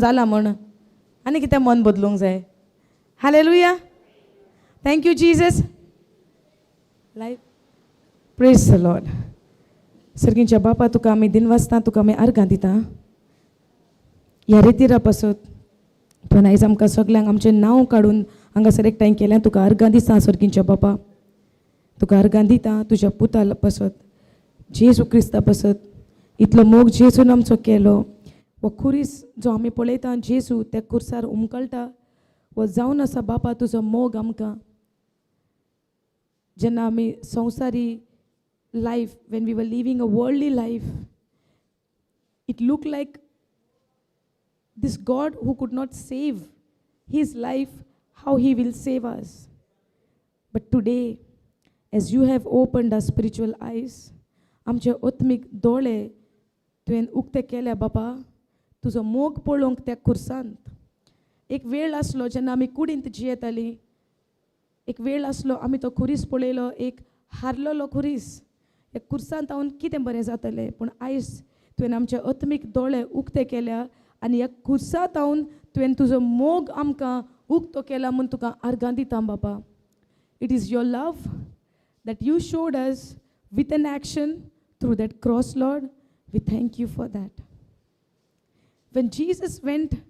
जाला म्हण आनी कितें मन बदलूंक जाय. Hallelujah. Thank you Jesus. Life. Praise the Lord. सर्गींच्या बापा, तुका आमी दिनवासता, तुका आमी आर्गां दिता ह्या रितीरा पासत. पण आयज आमकां सगल्यांक आमचें नांव काडून हांगासर एकठांय केलें, तुका आर्गां दिता. सर्गींच्या बापा, तुका आर्गां दिता तुज्या पुता पासत, जेजू क्रिस्ता पासत. इतलो मोग जेजून आमचो केलो. हो खुरीस जो आमी पळयता, जेजू त्या खुर्सार उमकळटा, हो जावन आसा बापा तुजो मोग आमकां. जेन्ना आमी संवसारी life, when we were living a worldly life, it look like this God who could not save his life, how he will save us? But today, as you have opened our spiritual eyes, आमचे आत्मीक दोळे तुवें उक्ते केल्या बाबा, तुजो मोग पळोवंक त्या खुर्सांत. एक वेळ आसलो जेन्ना आमी कुडींत जियेतालीं. एक वेळ आसलो आमी तो खुरीस पळयलो, एक हारलेलो खुरीस. ह्या खुर्सांत हांव कितें बरें जातलें? पूण आयज तुवें आमचे आत्मीक दोळे उक्ते केल्या आनी ह्या खुर्सांत हांव तुवें तुजो मोग आमकां उक्तो केला म्हूण तुका आर्गां दिता बाबा. It is your love that you showed us with an action through that cross, Lord. We thank you for that. When Jesus went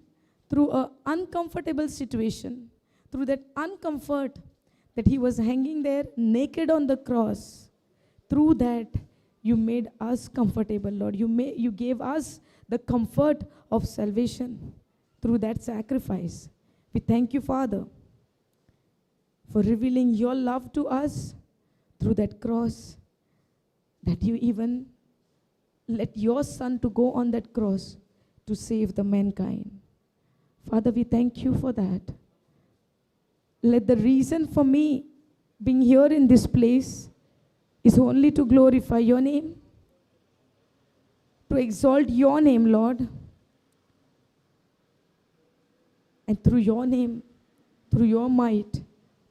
through an uncomfortable situation, through that uncomfort that he was hanging there naked on the cross, through that you made us comfortable, Lord. You gave us the comfort of salvation through that sacrifice. We thank you, Father, for revealing your love to us through that cross, that you even let your son to go on that cross to save the mankind. Father, we thank you for that. Let the reason for me being here in this place is only to glorify your name, to exalt your name, Lord. And through your name, through your might,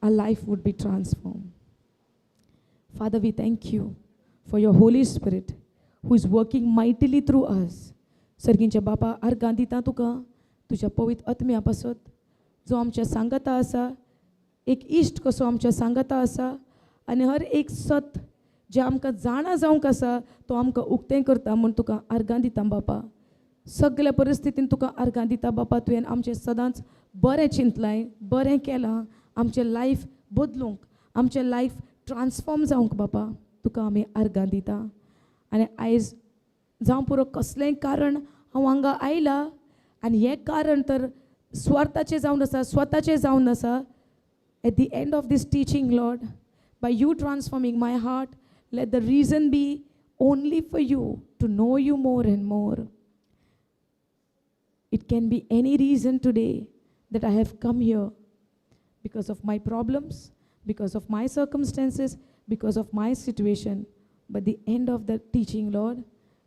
our life would be transformed. Father, we thank you for your Holy Spirit who is working mightily through us. सर्गींच्या बापा, आर्गां दिता तुका तुज्या पवित्र आत्म्या पासत, जो आमच्या सांगाता आसा, एक इश्ट कसो आमच्या सांगाता आसा आनी हर एक सत जें आमकां जाणा जावंक आसा तो आमकां उक्तें करता म्हूण तुका आर्गां दिता बापा. सगल्या परिस्थितीन तुका आर्गां दिता बापा. तुवें आमचें सदांच बरें चिंतलाय, बरें केलां आमचें लायफ बदलूंक, आमचें लायफ ट्रान्सफॉर्म जावंक. बापा, तुका आमी आर्गां दिता. आनी आयज जावं पुरो कसलेंय कारण हांव हांगा आयला आनी हें कारण तर स्वार्थाचें जावन आसा, स्वताचें जावन आसा. At the end of this teaching, Lord, by you transforming my heart, let the reason be only for you, to know you more and more. It can be any reason today that I have come here, because of my problems, because of my circumstances, because of my situation. But the end of the teaching, Lord,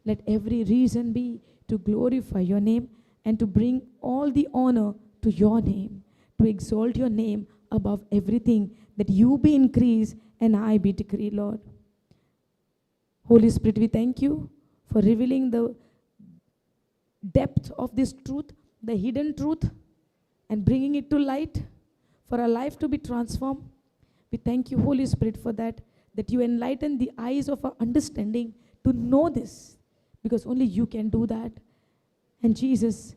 let every reason be to glorify your name and to bring all the honor to your name, to exalt your name above everything, that you be increased and I be decreased, Lord. Holy Spirit, we thank you for revealing the depth of this truth, the hidden truth, and bringing it to light for our life to be transformed. We thank you, Holy Spirit, for that, that you enlighten the eyes of our understanding to know this, because only you can do that. And Jesus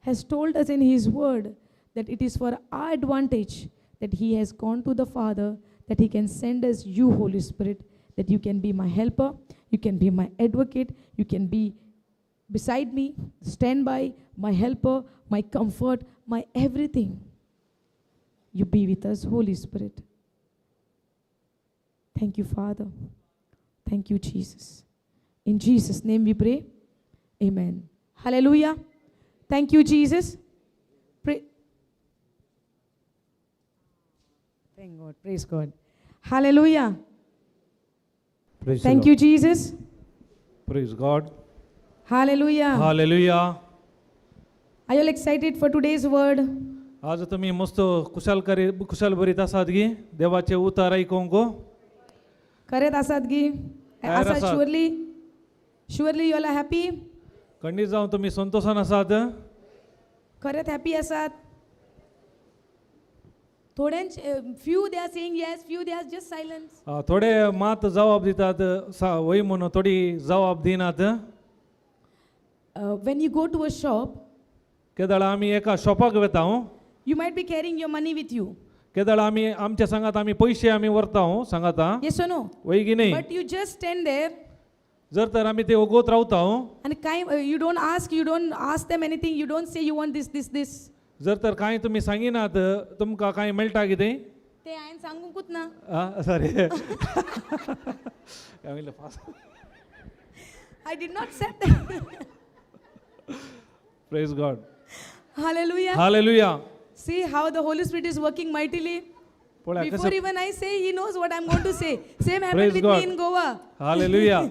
has told us in his word that it is for our advantage that he has gone to the Father, that he can send us you, Holy Spirit, that you can be my helper, you can be my advocate, you can be beside me, stand by, my helper, my comfort, my everything. You be with us, Holy Spirit. Thank you, Father. Thank you, Jesus. In Jesus' name we pray. Amen. Hallelujah. Thank you, Jesus. Pray. Thank God. Praise God. Hallelujah. Praise the Thank Lord. You, Jesus. Praise God. Hallelujah. Hallelujah. Are you all excited for today's word? आज तुम्ही मस्त कुशालकारी कुशाल बरीत आसात गी देवाचे उतार आयकूंक? खरेंच आसात गी? तयार आसा? आसात. Surely, surely you all happy? खंडीत जावन तुमी संतोशान आसात? खरेंच हॅपी आसात? थोड्यांचे, few they are saying yes, few they are just silence. थोडे मात जबाब दितात वय म्हणून, थोडी जबाब दिनात. When you go to a shop, केदळा आमी एका शॉपाक वेता. You might be carrying your money with you. केदळा आमी आमच्या सांगात आमी पयशे आमी व्हरता सांगाता. Yes or no? वय की न्ही? But you just stand there जर तर आमी ते ओगोत रावता, and काय you don't ask them anything. You don't say you want this, this, this. जर तर कांय तुमी सांगिनात, तुमकां कांय मेळटा कितें? ते हांवें सांगूंकूच ना. Sorry. I did not say. Praise God. Hallelujah. Hallelujah. See how the Holy Spirit is working mightily. पळया Before कसं. even I say, he knows what I'm going to say. Same happened Praise with God. Me in Goa. Hallelujah.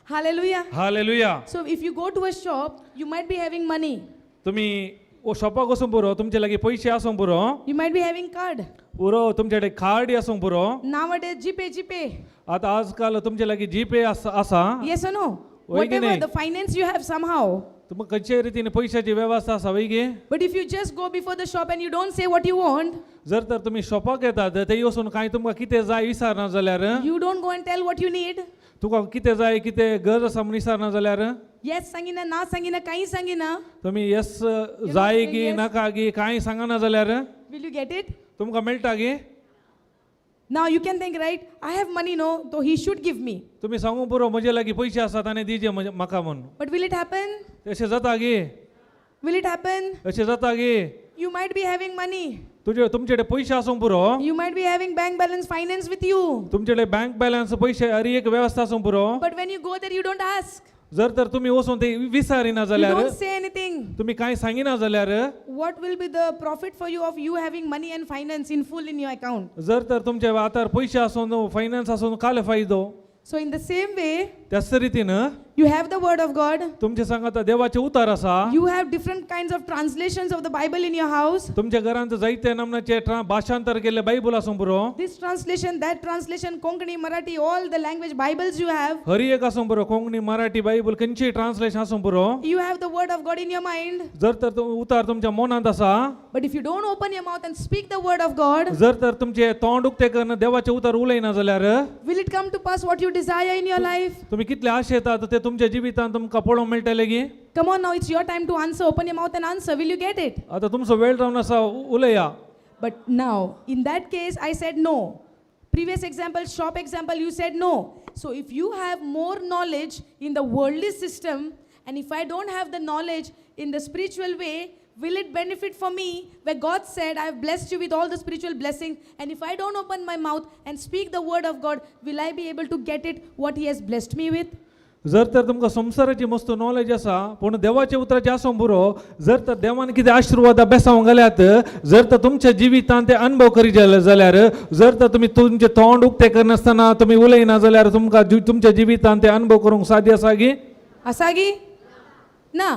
Hallelujah. Hallelujah. So if you go to a shop, you might be having money. तुम्ही ओ शॉपाक वचूंक पुरो, तुमचे लागीं पयशे आसूंक पुरो. You might be having card. पुरो, तुमचे कडेन कार्ड आसूंक पुरो. Nowadays, GPay, GPay. आतां आजकाल तुमचे लागीं जी पे आसा. Yes or no? वय की Whatever नाही? The finance you have somehow. तुमकां खंयचे रितीन पयशाची वेवस्था आसा, वय गे? But if you just go before the shop and you don't say what you want, जर तर तुमी शॉपाक येतात, ते वचून कांय तुमकां कितें जाय विचारना जाल्यार, you don't go and tell what you need. तुका कितें जाय, कितें गरज आसा म्हणून विचारना जाल्यार, Yes सांगिना, ना सांगिना, काही सांगिना. तुमी येस जाय की yes. नाका की कांय सांगना जाल्यार, Will you get it? तुमकां मेळटा गे? Now you can think, right? I have money, no? So he should give me. तुमी सांगू पुरो, म्हजे लागीं पयशे आसात आनी दिजे म्हाका म्हणून. But will it happen? तशें जाता गे? Will it happen? अशें जाता गे? You might be having money. तुजे तुमचे कडेन पयशे आसूंक पुरो. You might be having bank balance, finance with you. तुमचे कडेन बँक बॅलन्स, पयशे, हर एक वेवस्था आसूंक पुरो. But when you go there, you don't ask. जर तर तुमी वचून ते विचारिना You जाल्यार, don't say anything. तुमी कांय सांगिना जाल्यार, What will be the profit for you of you having money and finance in full in your account? जर तर तुमच्या हातार पयशे आसून, फायनान्स आसून काल फायदो? So, in the same way, त्याच रितीन, you have the word of God. तुमचे सांगाता देवाचे उतार आसा. You have different kinds of translations of the Bible in your house. तुमच्या घरांत जायते नमनाचे भाषांतर केल्ले बायबल आसूंक पुरो. This translation, that translation, Konkani, Marathi, all the language Bibles you have. Hari एक आसूंक पुरो, कोंकणी, मराठी बायबल, खंयची ट्रान्सलेशन आसूंक पुरो. You have the word of God in your mind. जर तर उतार तुमच्या मनांत आसा, But if you don't open your mouth and speak the word of God, जर तर तुमचे तोंड उक्ते करून देवाचे उतार उलयना जाल्यार, will it come to pass what you desire in your life? तुमी कितले आशेतात ते तुमच्या जिवितांत तुमकां पळोवंक मेळटले की? Come on now, it's your time to answer. Open your mouth and answer. Will you get it? आता तुमचो वेळ जावन आसा, उलया. But now, in that case, I said no. Previous example, shop example, you said no. So if you have more knowledge in the worldly system, and if I don't have the knowledge in the spiritual way, will it benefit for me where God said, I have blessed you with all the spiritual blessings, and if I don't open my mouth and speak the word of God, will I be able to get it what He has blessed me with? जर तर तुमकां संवसाराची मस्त knowledge आसा, पूण देवाच्या उतराची आसूंक पुरो, जर तर देवान कितें आशिर्वाद बेसावंक घाल्यात, जर तर तुमच्या जिवितांत ते अनुभव करीत जाल्यार, जर तर तुमी तुमचें तोंड उक्तें करनासतना तुमी उलयना जाल्यार, तुमकां तुमच्या जिवितांत ते अनुभव करूंक साध्य आसा गी? आसा गी ना?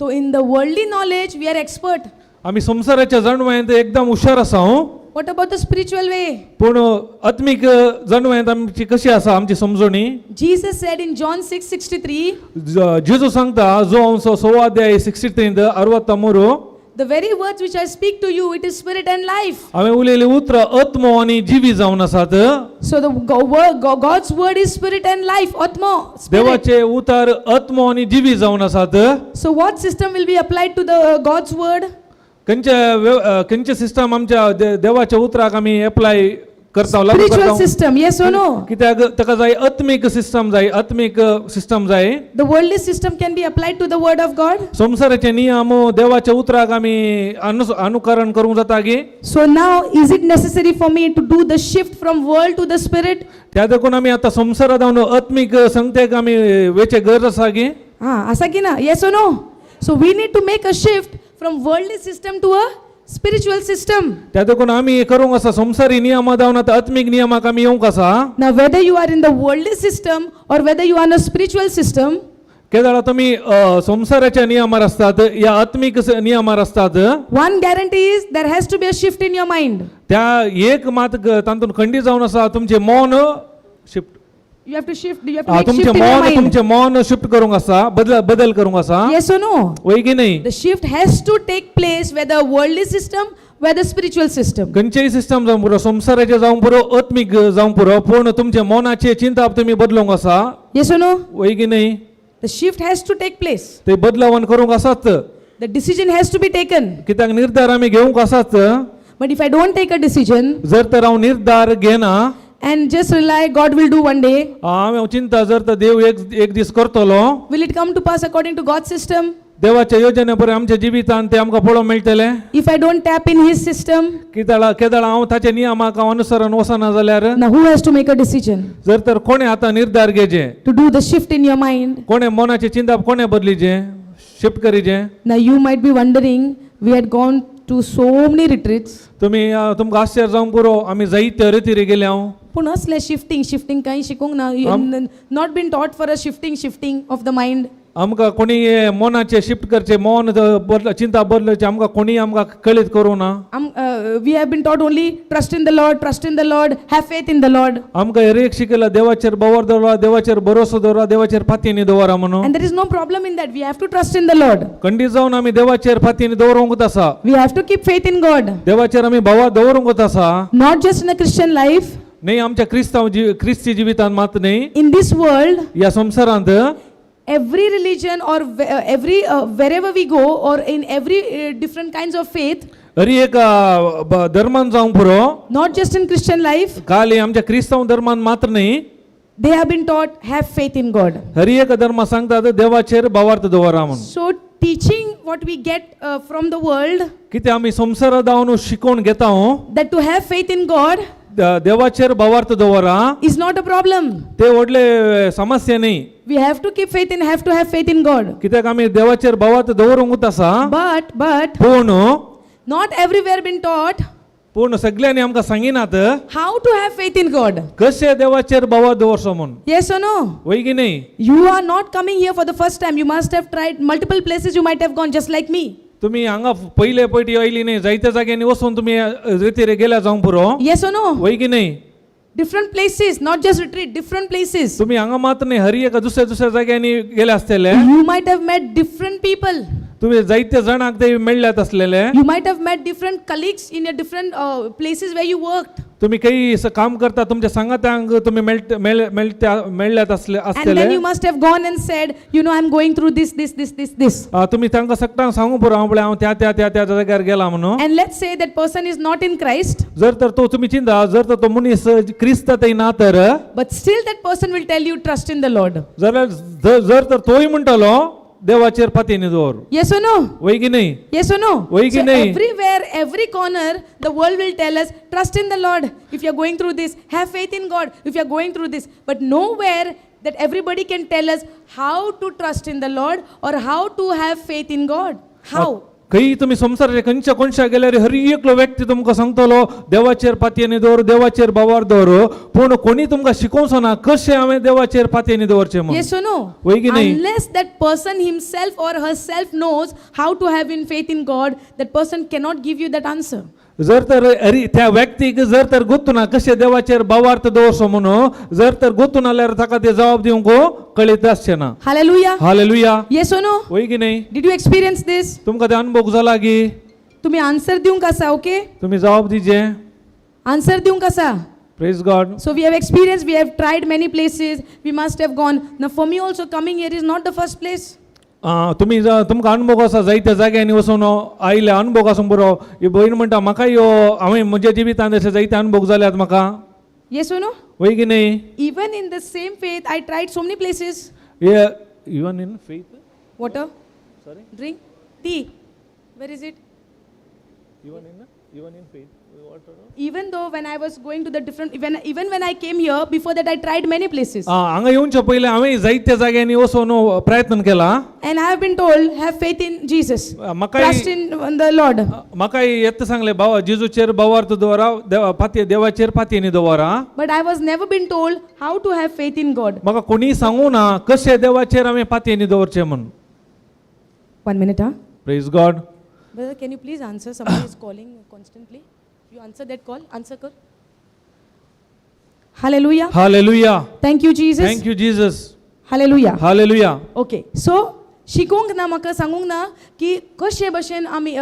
So in the worldly knowledge, we are expert. आमी संवसाराच्या जाणवायेंत एकदम हुशार आसा हूं. What about the spiritual way? पूण आत्मीक जाणवायेंत आमची कशी आसा आमची समजणी? Jesus said in John 6:63, जेजू सांगता जो अंश 6 अध्याय 63 63, "The very words which I speak to you, it is spirit and life." हांवें उलयली उतरां आत्मो आनी जिवी जावन आसात. So the God's word is spirit and life, आत्मो, spirit. देवाचे उतार आत्मो आनी जिवी जावन आसात. So what system will be applied to the God's word? खंयचे सिस्टम आमच्या देवाच्या उतराक आमी एप्लाय करता, लागू Spiritual करता? System, yes or no? कित्याक ताका जाय आत्मीक सिस्टम जाय, आत्मीक सिस्टम जाय. The worldly system can be applied to the word of God. संवसाराचे नियम देवाच्या उतराक आमी अनुकरण करूंक जाता की? So now, is it necessary for me to do the shift from world to the spirit? त्या देखून आमी आतां संवसारा जावन आत्मीक संगतेक आमी वेचे गरज आसा की? Ah, आसा की ना? Yes or no? So we need to make a shift from worldly system to a spiritual system. त्या देखून आमी करूंक आसा, संवसारी नियमा जावन आतां आत्मीक नियमाक आमी येवंक आसा. Now, whether you are in the worldly system or whether you are in a spiritual system, केदळा तुमी संवसाराच्या नियमार आसतात या आत्मीक नियमार आसतात, one guarantee is there has to be a shift in your mind. त्या एक मात तातूंत खंडीत जावन आसा, तुमचें मन shift. You have to shift, you have to make तुमचें shift in your मन mind. तुमचें मन शिफ्ट करूंक आसा, बदल बदल करूंक आसा. Yes or no? वय की न्ही? The shift has to take place, whether worldly system, whether spiritual system. खंयचेय सिस्टम जावंक पुरो, संवसाराचें जावंक पुरो, आत्मीक जावंक पुरो, पूण तुमचे मनाचें चिंताप तुमी बदलूंक आसा. Yes or no? वय की न्ही? The shift has to take place. ते बदलावण करूंक आसात. The decision has to be taken. कित्याक निर्धार आमी घेवंक आसात. But if I don't take a decision जर तर हांव निर्धार घेना and just rely God will do one day, हांव चिंता जर तर देव एक एक दीस करतलो. Will it come to pass according to God's system? देवाच्या योजने बरें आमच्या जिवितान ते आमकां पळोवंक मेळटलें. If I don't tap in His system, कित्याक केदळा हांव ताच्या नियमाक हांव अनुसरण वचना जाल्यार. Now who has to make a decision जर तर कोणें आतां निर्धार घेवचें to do the shift in your mind? कोणें मनाचें चिंताप कोणें बदलीचें shift करीचें? Now you might be wondering, we had gone to so many retreats. तुमी तुमकां आश्चर्य जावंक पुरो, आमी जायते रितीर गेले हांव. पूण असलें शिफ्टिंग शिफ्टिंग कांय शिकूंक ना, not been taught for a shifting shifting of the mind. आमकां कोणी मनाचें शिफ्ट करचें मन बदल चिंता बदलचें आमकां कोणी आमकां कळीत करूं ना. We have been taught only trust in the Lord, trust in the Lord, have faith in the Lord. आमकां हर एक शिकयला देवाचेर बवर दवरा, देवाचेर भरोसो दवरा, देवाचेर फातींनी दवरा म्हणून. And there is no problem in that. We have to trust in the Lord. खंडीत जावन आमी देवाचेर फातींनी दवरूंकच आसा. We have to keep faith in God. देवाचेर आमी भावा दवरूंकच आसा. Not just in a Christian life. न्ही आमच्या क्रिस्तांव जी क्रिस्ती जिवितांत मात न्ही. In this world, ह्या संवसारांत every religion or every wherever we go or in every different kinds of faith, हर एक धर्मान जावंक पुरो, not just in Christian life, खाली आमच्या क्रिस्तांव धर्मान मात्र न्ही, they have been taught have faith in God. हर एक धर्म सांगतात देवाचेर भावार्थ दवरा म्हणून. So teaching what we get from the world, कितें आमी संवसारांत जावन शिकोवन घेता हो, that to have faith in God देवाचेर भावार्थ दवरा is not a problem. ते व्हडले समस्या न्ही. We have to keep faith in, have to have faith in God. कित्याक आमी देवाचेर भावार्थ दवरूंकूच आसा. But पूण not everywhere been taught पूण सगळ्यांनी आमकां सांगिनात how to have faith in God. कशें देवाचेर भावार्थ दवरचो म्हूण. Yes or no? वय की न्ही? You are not coming here for the first time. You must have tried multiple places. You might have gone just like me. तुमी हांगा पयले पयटी आयली न्ही, जायत्या जाग्यांनी वचून तुमी रितीर गेल्या जावंक पुरो. Yes or no? वय की न्ही? Different places, not just retreat, different places. तुमी हांगा मात्र न्ही, हर एका दुसऱ्या दुसऱ्या जाग्यांनी गेले आसतले. You might have met different people. तुमी जायते जाणांक ते मेळ्ळ्यात आसलेले. You might have met different colleagues in your different places where you worked. तुमी काही काम करता तुमच्या सांगात्यांक तुमी मेळट मेळ मेळत्या मेळ्ळ्यात असले And आसतले. then you must have gone and said, I'm going through this, this, this, this, this. तुमी तांकां सगळ्यांक सांगू पुरो हांव पळय हांव त्या त्या त्या त्या जाग्यार गेला म्हणून. And let's say that person is not in Christ, जर तर तो तुमी चिंता जर तर तो मनीस क्रिस्त थंय ना तर, but still that person will tell you, trust in the Lord. जाल्यार जर तर तोय म्हणटलो देवाचेर फातींनी दवर. Yes or no? वय की न्ही? Yes or no? वय की So नाही? everywhere, every corner, the world will tell us, trust in the Lord. If you're going through this, have faith in God. If you're going through this. But nowhere that everybody can tell us how to trust in the Lord or how to have faith in God. How? खंय तुमी संवसाराच्या खंयच्या कोनशा गेल्यार हर एकलो व्यक्ती तुमकां सांगतलो देवाचेर पातयेनी दवर, देवाचेर भावार दवर, पूण कोणी तुमकां शिकोवचो ना कशें हांवें देवाचेर पातयेनी दवरचें म्हूण. Yes or no? वय की नाही? Unless that person himself or herself knows how to have in faith in God, that person cannot give you that answer. जर तर अरे त्या व्यक्तीक जर तर गोतू ना कशें देवाचेर भावार्थ दवरचो म्हणून, जर तर गोतू नाल्यार ताका ते जबाब दिवंक कळीत आसचें ना. Hallelujah. Hallelujah. Yes or no? वय की नाही? Did you experience this? तुमकां ते अनुभव जाला की? तुम्ही आन्सर दिवंक आसा, ओके? तुमी जबाब दिजे. आन्सर दिवंक आसा. Praise God. So we have experienced, we have tried many places, we must have gone. Now for me also coming here is not the first place. तुमी तुमकां अनुभव आसा जायत्या जाग्यांनी वचून आयले अनुभव आसूंक बरो. ही भयण म्हणटा म्हाका ह्यो हांवें म्हज्या जिवितांत अशे जायते अनुभव जाल्यात म्हाका. Yes or no? वय की न्ही? Even in the same faith, I tried so many places. हे even in faith. Water, Sorry? Drink, tea. Where is it? Even in faith. Even though when I was going to the different, even when I came here, before that I tried many places. हांगा येवच्या पयलीं हांवें जायत्या जाग्यांनी वचून प्रयत्न केला. And I have been told, have faith in Jesus. म्हाकाय Trust in the Lord. म्हाकाय येता सांगलें भावा जेजूचेर भावार्थ दवरा, फाती देवाचेर फातींनी दवरा. But I was never been told how to have faith in God. म्हाका कोणीय सांगू ना कशें देवाचेर हांवें फातींनी दवरचें म्हूण. One minute, huh? Praise God. Brother, can you please answer? Somebody is calling constantly. You answer that call. Answer kar. Hallelujah. Hallelujah. Thank you, Jesus. Thank you Jesus. Hallelujah. Hallelujah. Okay, so शिकोवंक ना, म्हाका सांगूंक ना की कशे भशेन आमी,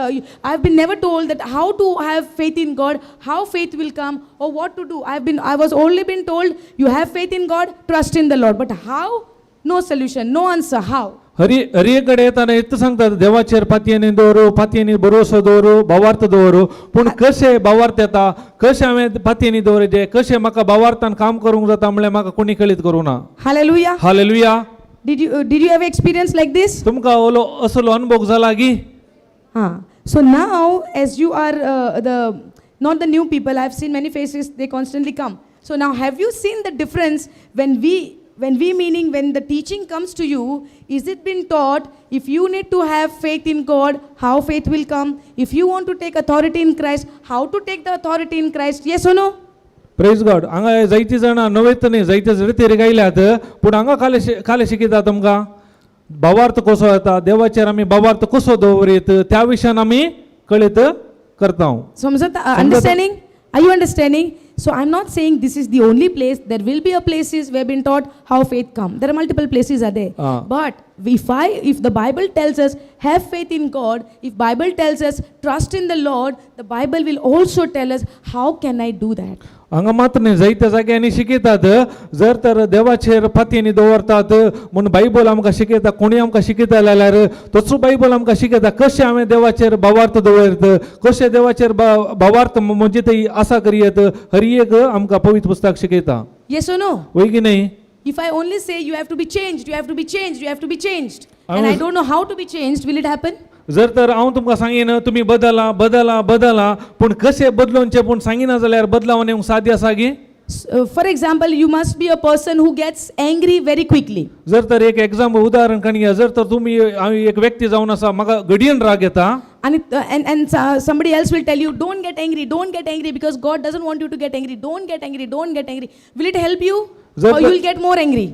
I have been never told that how to have faith in God, how faith will come or what to do. I was only been told you have faith in God, trust in the Lord, but how? No solution, no answer, how? Hari Hari कडेन येताना येत सांगतात, देवाचेर पातयेनी दवरू, पातयेनी भरोसो दवरू, भावार्थ दवरू. पूण कशें भावार्थ येता, कशें हांवें पातयेनी दवरचें, कशें म्हाका भावार्थान काम करूंक जाता म्हणल्यार म्हाका कोणी कळीत करूं ना. Hallelujah. Hallelujah. Did you have experience like this? तुमकां ओलो असलो अनुभव जाला की? Ah, so now as you are the not the new people, I've seen many faces, they constantly come. So now have you seen the difference when we, meaning when the teaching comes to you, is it been taught if you need to have faith in God, how faith will come? If you want to take authority in Christ, how to take the authority in Christ? Yes or no? Praise God. हांगा जायतीं जाणां नवेत न्ही, जायते जाणां गायल्यात, पूण हांगा काले काले शिकयता तुमकां भावार्थ कसो येता, देवाचेर आमी भावार्थ कसो दवरीत, त्या विशयान आमी कळीत करता. Samjata, understanding? Are you understanding? So I'm not saying this is the only place. There will be a places where been taught how faith come. There are multiple places are there. Ah. But if the Bible tells us have faith in God, if Bible tells us trust in the Lord, the Bible will also tell us how can I do that. हांगा मात्र न्ही, जायत्या जाग्यांनी शिकयतात. जर तर देवाचेर पातयेनी दवरतात म्हूण बायबल आमकां शिकयता, कोणूय आमकां शिकयता जाल्यार तोच बायबल आमकां शिकयता कशें हांवें देवाचेर भावार्थ दवरत, कशें देवाचेर भावार्थ म्हणजे ते आसा करयत. हर एक आमकां पवित्र पुस्तक शिकयता. Yes or no? वय की न्ही? If I only say you have to be changed, you have to be changed, you have to be changed, I and I was- don't know how to be changed, will it happen? जर तर हांव तुमकां सांगीन तुमी बदला बदला बदला, पूण कशें बदलोवचें पूण सांगिना जाल्यार बदलावन येवंक साध्य आसा की? For example, you must be a person who gets angry very quickly. जर तर एक एग्जाम्पल उदाहरण काडया, जर तर तुमी हांव एक व्यक्ती जावन आसा, म्हाका घडयेन राग येता. And somebody else will tell you, "Don't get angry, don't get angry, because God doesn't want you to get angry. Don't get angry, don't get angry." Will it help you? जर Or you will get more angry?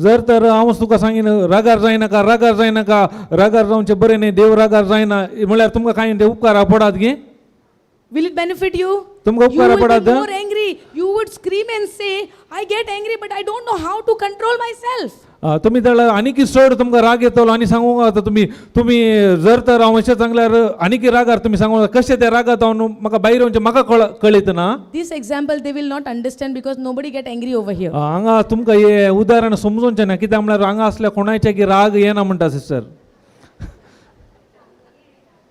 जर तर हांव तुका सांगीन रागार जायनाका, रागार जायनाका, रागार जावचें बरें न्ही, देव रागार जायना म्हळ्यार तुमकां कांय ते उपकारा पडात गी? Will it benefit you? तुमकां You उपकारा will be पडात? more angry. You would scream and say, "I get angry, but I don't know how to control myself." तुमी जाल्यार आनीक चड तुमकां राग येतलो आनी सांगूंक जाता तुमी तुमी जर तर हांव अशें सांगल्यार आनीक रागार तुमी सांगूंक जाता, कशें त्या रागात हांव न्हू म्हाका भायर येवचें म्हाका कळ कळीत ना. This example they will not understand because nobody get angry over here. हांगा तुमकां हें उदाहरण समजोवचें ना, कित्याक म्हळ्यार हांगा असल्या कोणायचें की राग येना म्हणटा sister.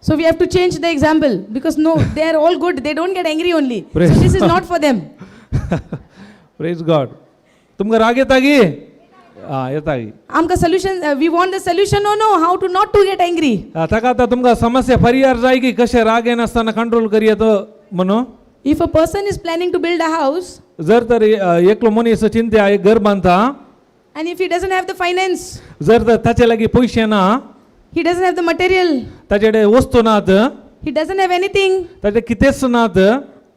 So we have to change the example because no, they are all good. They don't get angry only. So Praise this is not for them. Praise God. तुमकां राग येता की? आं, येता की? आमकां solution, we want the solution or no? How to not to get angry? ताका आतां तुमकां समस्या परिहार जाय की कशें राग येनासतना कंट्रोल करयेत म्हणून? If a person is planning to build a house जर तर एकलो मनीस चिंत्या एक घर बांदता, and if he doesn't have the finance, जर तर ताचे लागीं पयशे ना, he doesn't have the material, ताचे कडेन वस्तू नात, he doesn't have anything. ताचे कितेंच नात.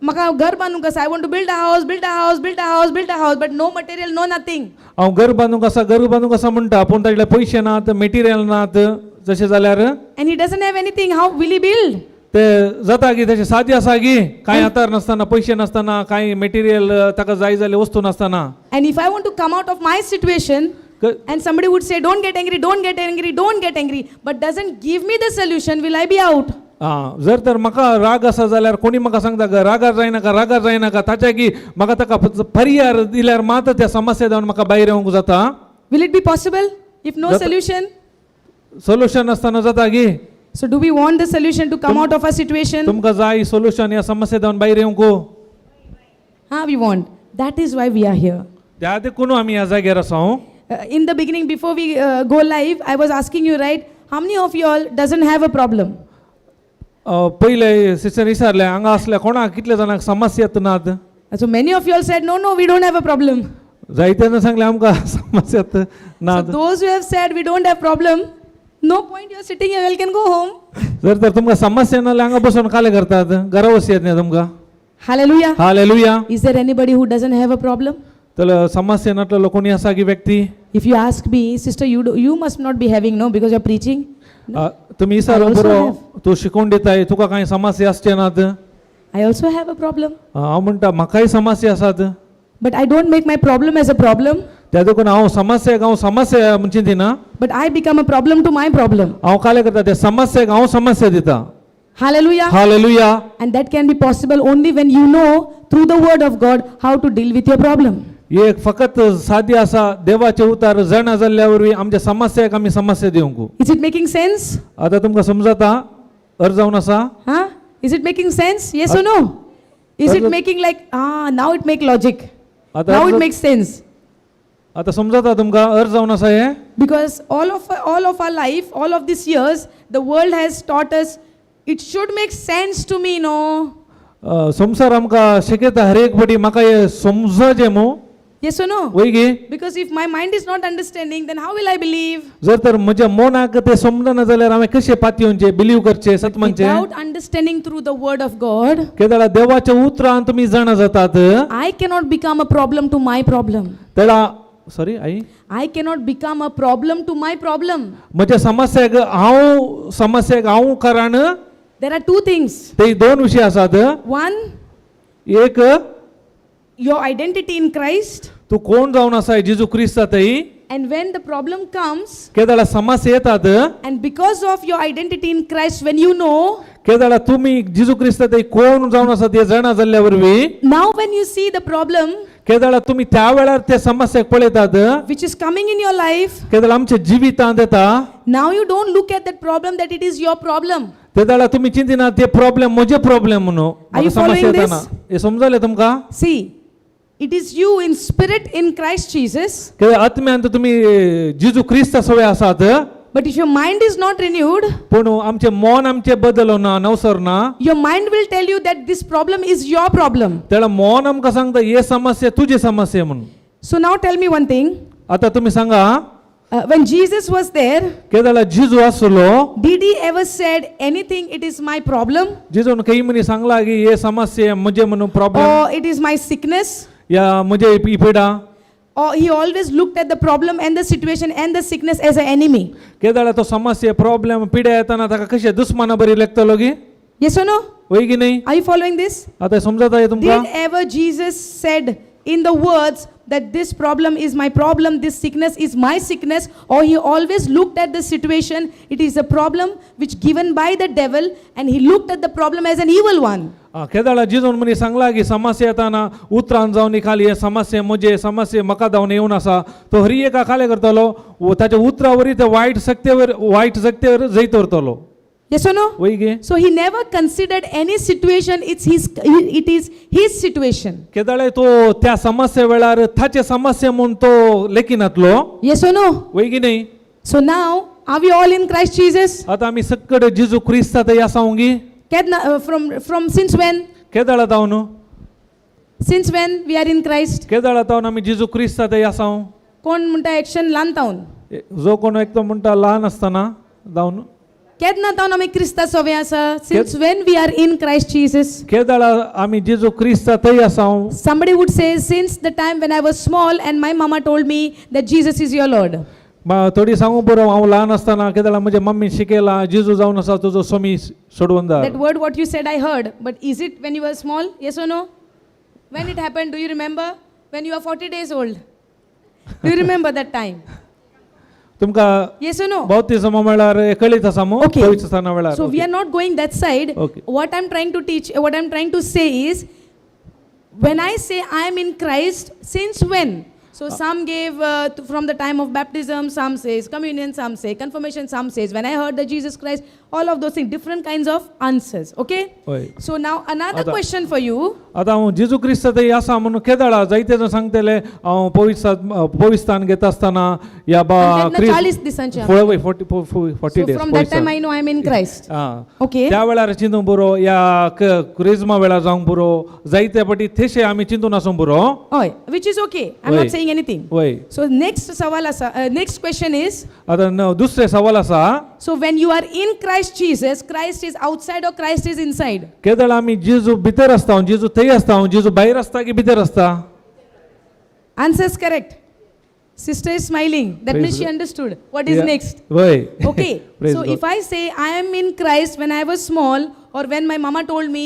म्हाका घर बांदूंक आसा, I want to build a house, build a house, build a house, build a house, but no material, no nothing. हांव घर बांदूंक आसा, घर बांदूंक आसा म्हणटा, पूण ताचे कडेन पयशे नात, मेटिरियल नात, जशें जाल्यार? And he doesn't have anything, how will he build? ते जाता की तशें साध्य आसा की कांय हातार नासतना, पयशे नासतना, कांय मेटिरियल ताका जाय जाल्ले वस्तू नासतना? And if I want to come out of my situation, and somebody would say, "Don't get angry, don't get angry, don't get angry," but doesn't give me the solution, will I be out? आं, जर तर म्हाका राग आसा जाल्यार कोणी म्हाका सांगता ग, रागार जायनाका, रागार जायनाका, ताच्या की म्हाका ताका परिहार दिल्यार मात त्या समस्या जावन म्हाका भायर येवंक जाता. Will it be possible if no solution? Solution नासतना जाता की? So, do we want the solution to come out of our situation? तुमकां जाय सोल्युशन ह्या समस्या जावन भायर येवंक? Huh, we want. That is why we are here. त्या देखून आमी ह्या जाग्यार आसा हांव. In the beginning, before we go live, I was asking you, right? How many of you all doesn't have a problem? पयले सिस्टर विचारलें, हांगा असल्या कोणाक कितल्या जाणांक समस्या नात? So many of you all said, No, no, we don't have a problem." जायते जाण सांगलें आमकां समस्या So नात. those who have said we don't have problem, no point you're sitting here, you can go home. जर तर तुमकां समस्या ना जाल्यार हांगा बसून काले करतात, घरा वचूं येत न्ही तुमकां. Hallelujah. Hallelujah. Is there anybody who doesn't have a problem? तर समस्या नासलेलो कोणी आसा की व्यक्ती? If you ask me, sister, you must not be having, no, because you're preaching. तुमी विचारूंक I also बरो, तूं शिकोवन दिताय, तुका कांय समस्या आसचे नात? I also have a problem. हांव म्हणटा म्हाकाय समस्या आसात. But I don't make my problem as a problem, त्या देखून हांव समस्येक हांव समस्या म्हण चिंतिना. But I become a problem to my problem. हांव कालें करता त्या समस्येक हांव समस्या दिता. Hallelujah. Hallelujah. And that can be possible only when you know through the word of God how to deal with your problem. एक फकत सादी आसा देवाचे उतार जाणा जाल्ल्या वरवीं आमच्या समस्येक आमी समस्या दिवंक. Is it making sense? आतां तुमकां समजता अर्ज जावन आसा. Huh? Is it making sense? Yes or no? Is it making like, ah, now it make logic. आतां Now it अर्ज- makes sense. आतां समजता तुमकां अर्ज जावन आसा हें. Because all of our life, all of these years, the world has taught us it should make sense to me, no? संवसार आमकां शिकयता हर एक पटी म्हाका हें समजचें मू. Yes or no? वय गे. Because if my mind is not understanding, then how will I believe? जर तर म्हज्या मनाक तें समजना जाल्यार हांवें कशें पातयेवचें बिलीव करचें सत म्हणचें. Without understanding through the word of God, केदळा देवाच्या उतरान तुमी जाणा जातात. I cannot become a problem to my problem. तेळा sorry I. I cannot become a problem to my problem. म्हज्या समस्याक हांव समस्याक हांव कारण. There are two things. ते दोन विशय आसात. One, एक, your identity in Christ. तूं कोण जावन आसा जेजू क्रिस्ता थंय. And when the problem comes, केदळा समस्या येतात, and because of your identity in Christ, when you know, केदळा तुमी जेजू क्रिस्ता थंय कोण जावन आसा ते जाणा जाल्ल्या वरवीं, now when you see the problem केदळा तुमी त्या वेळार त्या समस्याक पळयतात, which is coming in your life, केदळा आमच्या जिवितांत येता, now you don't look at that problem that it is your problem. तेदळा तुमी चिंतिना ते प्रॉब्लेम म्हजे प्रॉब्लेम म्हणून. Are you म्हाका समस्या following येताना this? हे समजलें तुमकां? See, it is you in spirit in Christ Jesus, कित्याक आत्म्यांत तुमी जेजू क्रिस्ता सवय आसात. But if your mind is not renewed, पूण आमचें मन आमचें बदलना नवसर ना, your mind will tell you that this problem is your problem. तेन्ना मन आमकां सांगता हे समस्या तुजी समस्या म्हणून. So now tell me one thing. आतां तुमी सांगा. When Jesus was there, केदळा जेजू आसलो, did he ever said anything, it is my problem जेजून खंय म्हणी सांगला की हे समस्या म्हजे म्हणून problem or it is my sickness? या म्हजे ही पिडा? Or he always looked at the problem and the situation and the sickness as an enemy? केदळा तो समस्या प्रॉब्लेम पिड्या येताना ताका कशें दुस्माना बरी लेखतलो गी? Yes or no? वय की न्ही? Are you following this? आतां समजता हें तुमकां? Did ever Jesus said in the words that this problem is my problem, this sickness is my sickness, or he always looked at the situation, it is a problem which given by the devil, and he looked at the problem as an evil one? आ, केदळा जिजून म्हणी सांगला की समस्या येताना उतरान जावन खाली हे समस्या म्हजे समस्या म्हाका धांवन येवन आसा तो हरी एका खाले करतलो वो ताच्या उतरा वरी ते वायट शक्तेवर वायट शक्तेवर जैत व्हरतलो. Yes or no? वय गे. So he never considered any situation, it is his situation. केदळे तो त्या समस्ये वेळार ताचे समस्या म्हूण तो लेखिनातलो. Yes or no? वय की न्ही? So now, are we all in Christ Jesus? आतां आमी सक्कड जेजू क्रिस्ता थंय आसा गी? From since when? केदळा जावन? Since when we are in Christ? केदळा जावन आमी जेजू क्रिस्ता थंय आसा? कोण म्हणटा एक्शन ल्हान तावन? जो कोण एकटो म्हणटा ल्हान आसतना जावन. केन्ना तावन आमी क्रिस्ता सोवे आसा? Since when we are in Christ Jesus? केदळा आमी जेजू क्रिस्ता थंय आसा? Somebody would say, since the time when I was small and my mama told me that Jesus is your Lord. थोडी सांगू पुरो हांव ल्हान आसतना केदळा म्हज्या मम्मी शिकयला जेजू जावन आसा तुजो स्वामी सोडवंदार. That word what you said I heard, but is it when you were small? Yes or no? When it happened, do you remember? When you were 40 days old. Do you remember that time? तुमकां Yes or no? बाप्तिस्मा म्हळ्यार कळीत आसा मू? Okay. पवित्र स्थाना वेळार. So we are not going that side. Okay. What I'm trying to teach, what I'm trying to say is, when I say I am in Christ, since when? So some gave from the time of baptism, some says communion, some say confirmation, some says when I heard that Jesus Christ, all of those things, different kinds of answers. Okay? हय. So now another Ada. Question for you. आतां हांव जेजू क्रिस्त थंय आसा म्हणून केदळा जायते जाण सांगतले हांव पवित्र पवित्र स्थान घेता आसतना या बा आणि तेन्ना 40 दिसांचे. 40 So days. From that time I know I am in Christ. आं. Okay. त्या वेळार चिंतूंक पुरो या क्रिज्मा वेळार जावंक पुरो जायते पटी थेशे आमी चिंतून आसूंक पुरो. Oh, which is okay. I'm Oi. Not saying anything. वय. So next सवाल आसा, next question is, आतां दुसरें सवाल आसा. So when you are in Christ Jesus, Christ is outside or Christ is inside? केदळ आमी जेजू भितर आसता जेजू थंय आसता जेजू भायर आसता की भितर आसता? Answer is correct. Sister is smiling. That Praise means she God. Understood what is next. वय. Okay. Praise So God. if I say I am in Christ when I was small, or when my mama told me,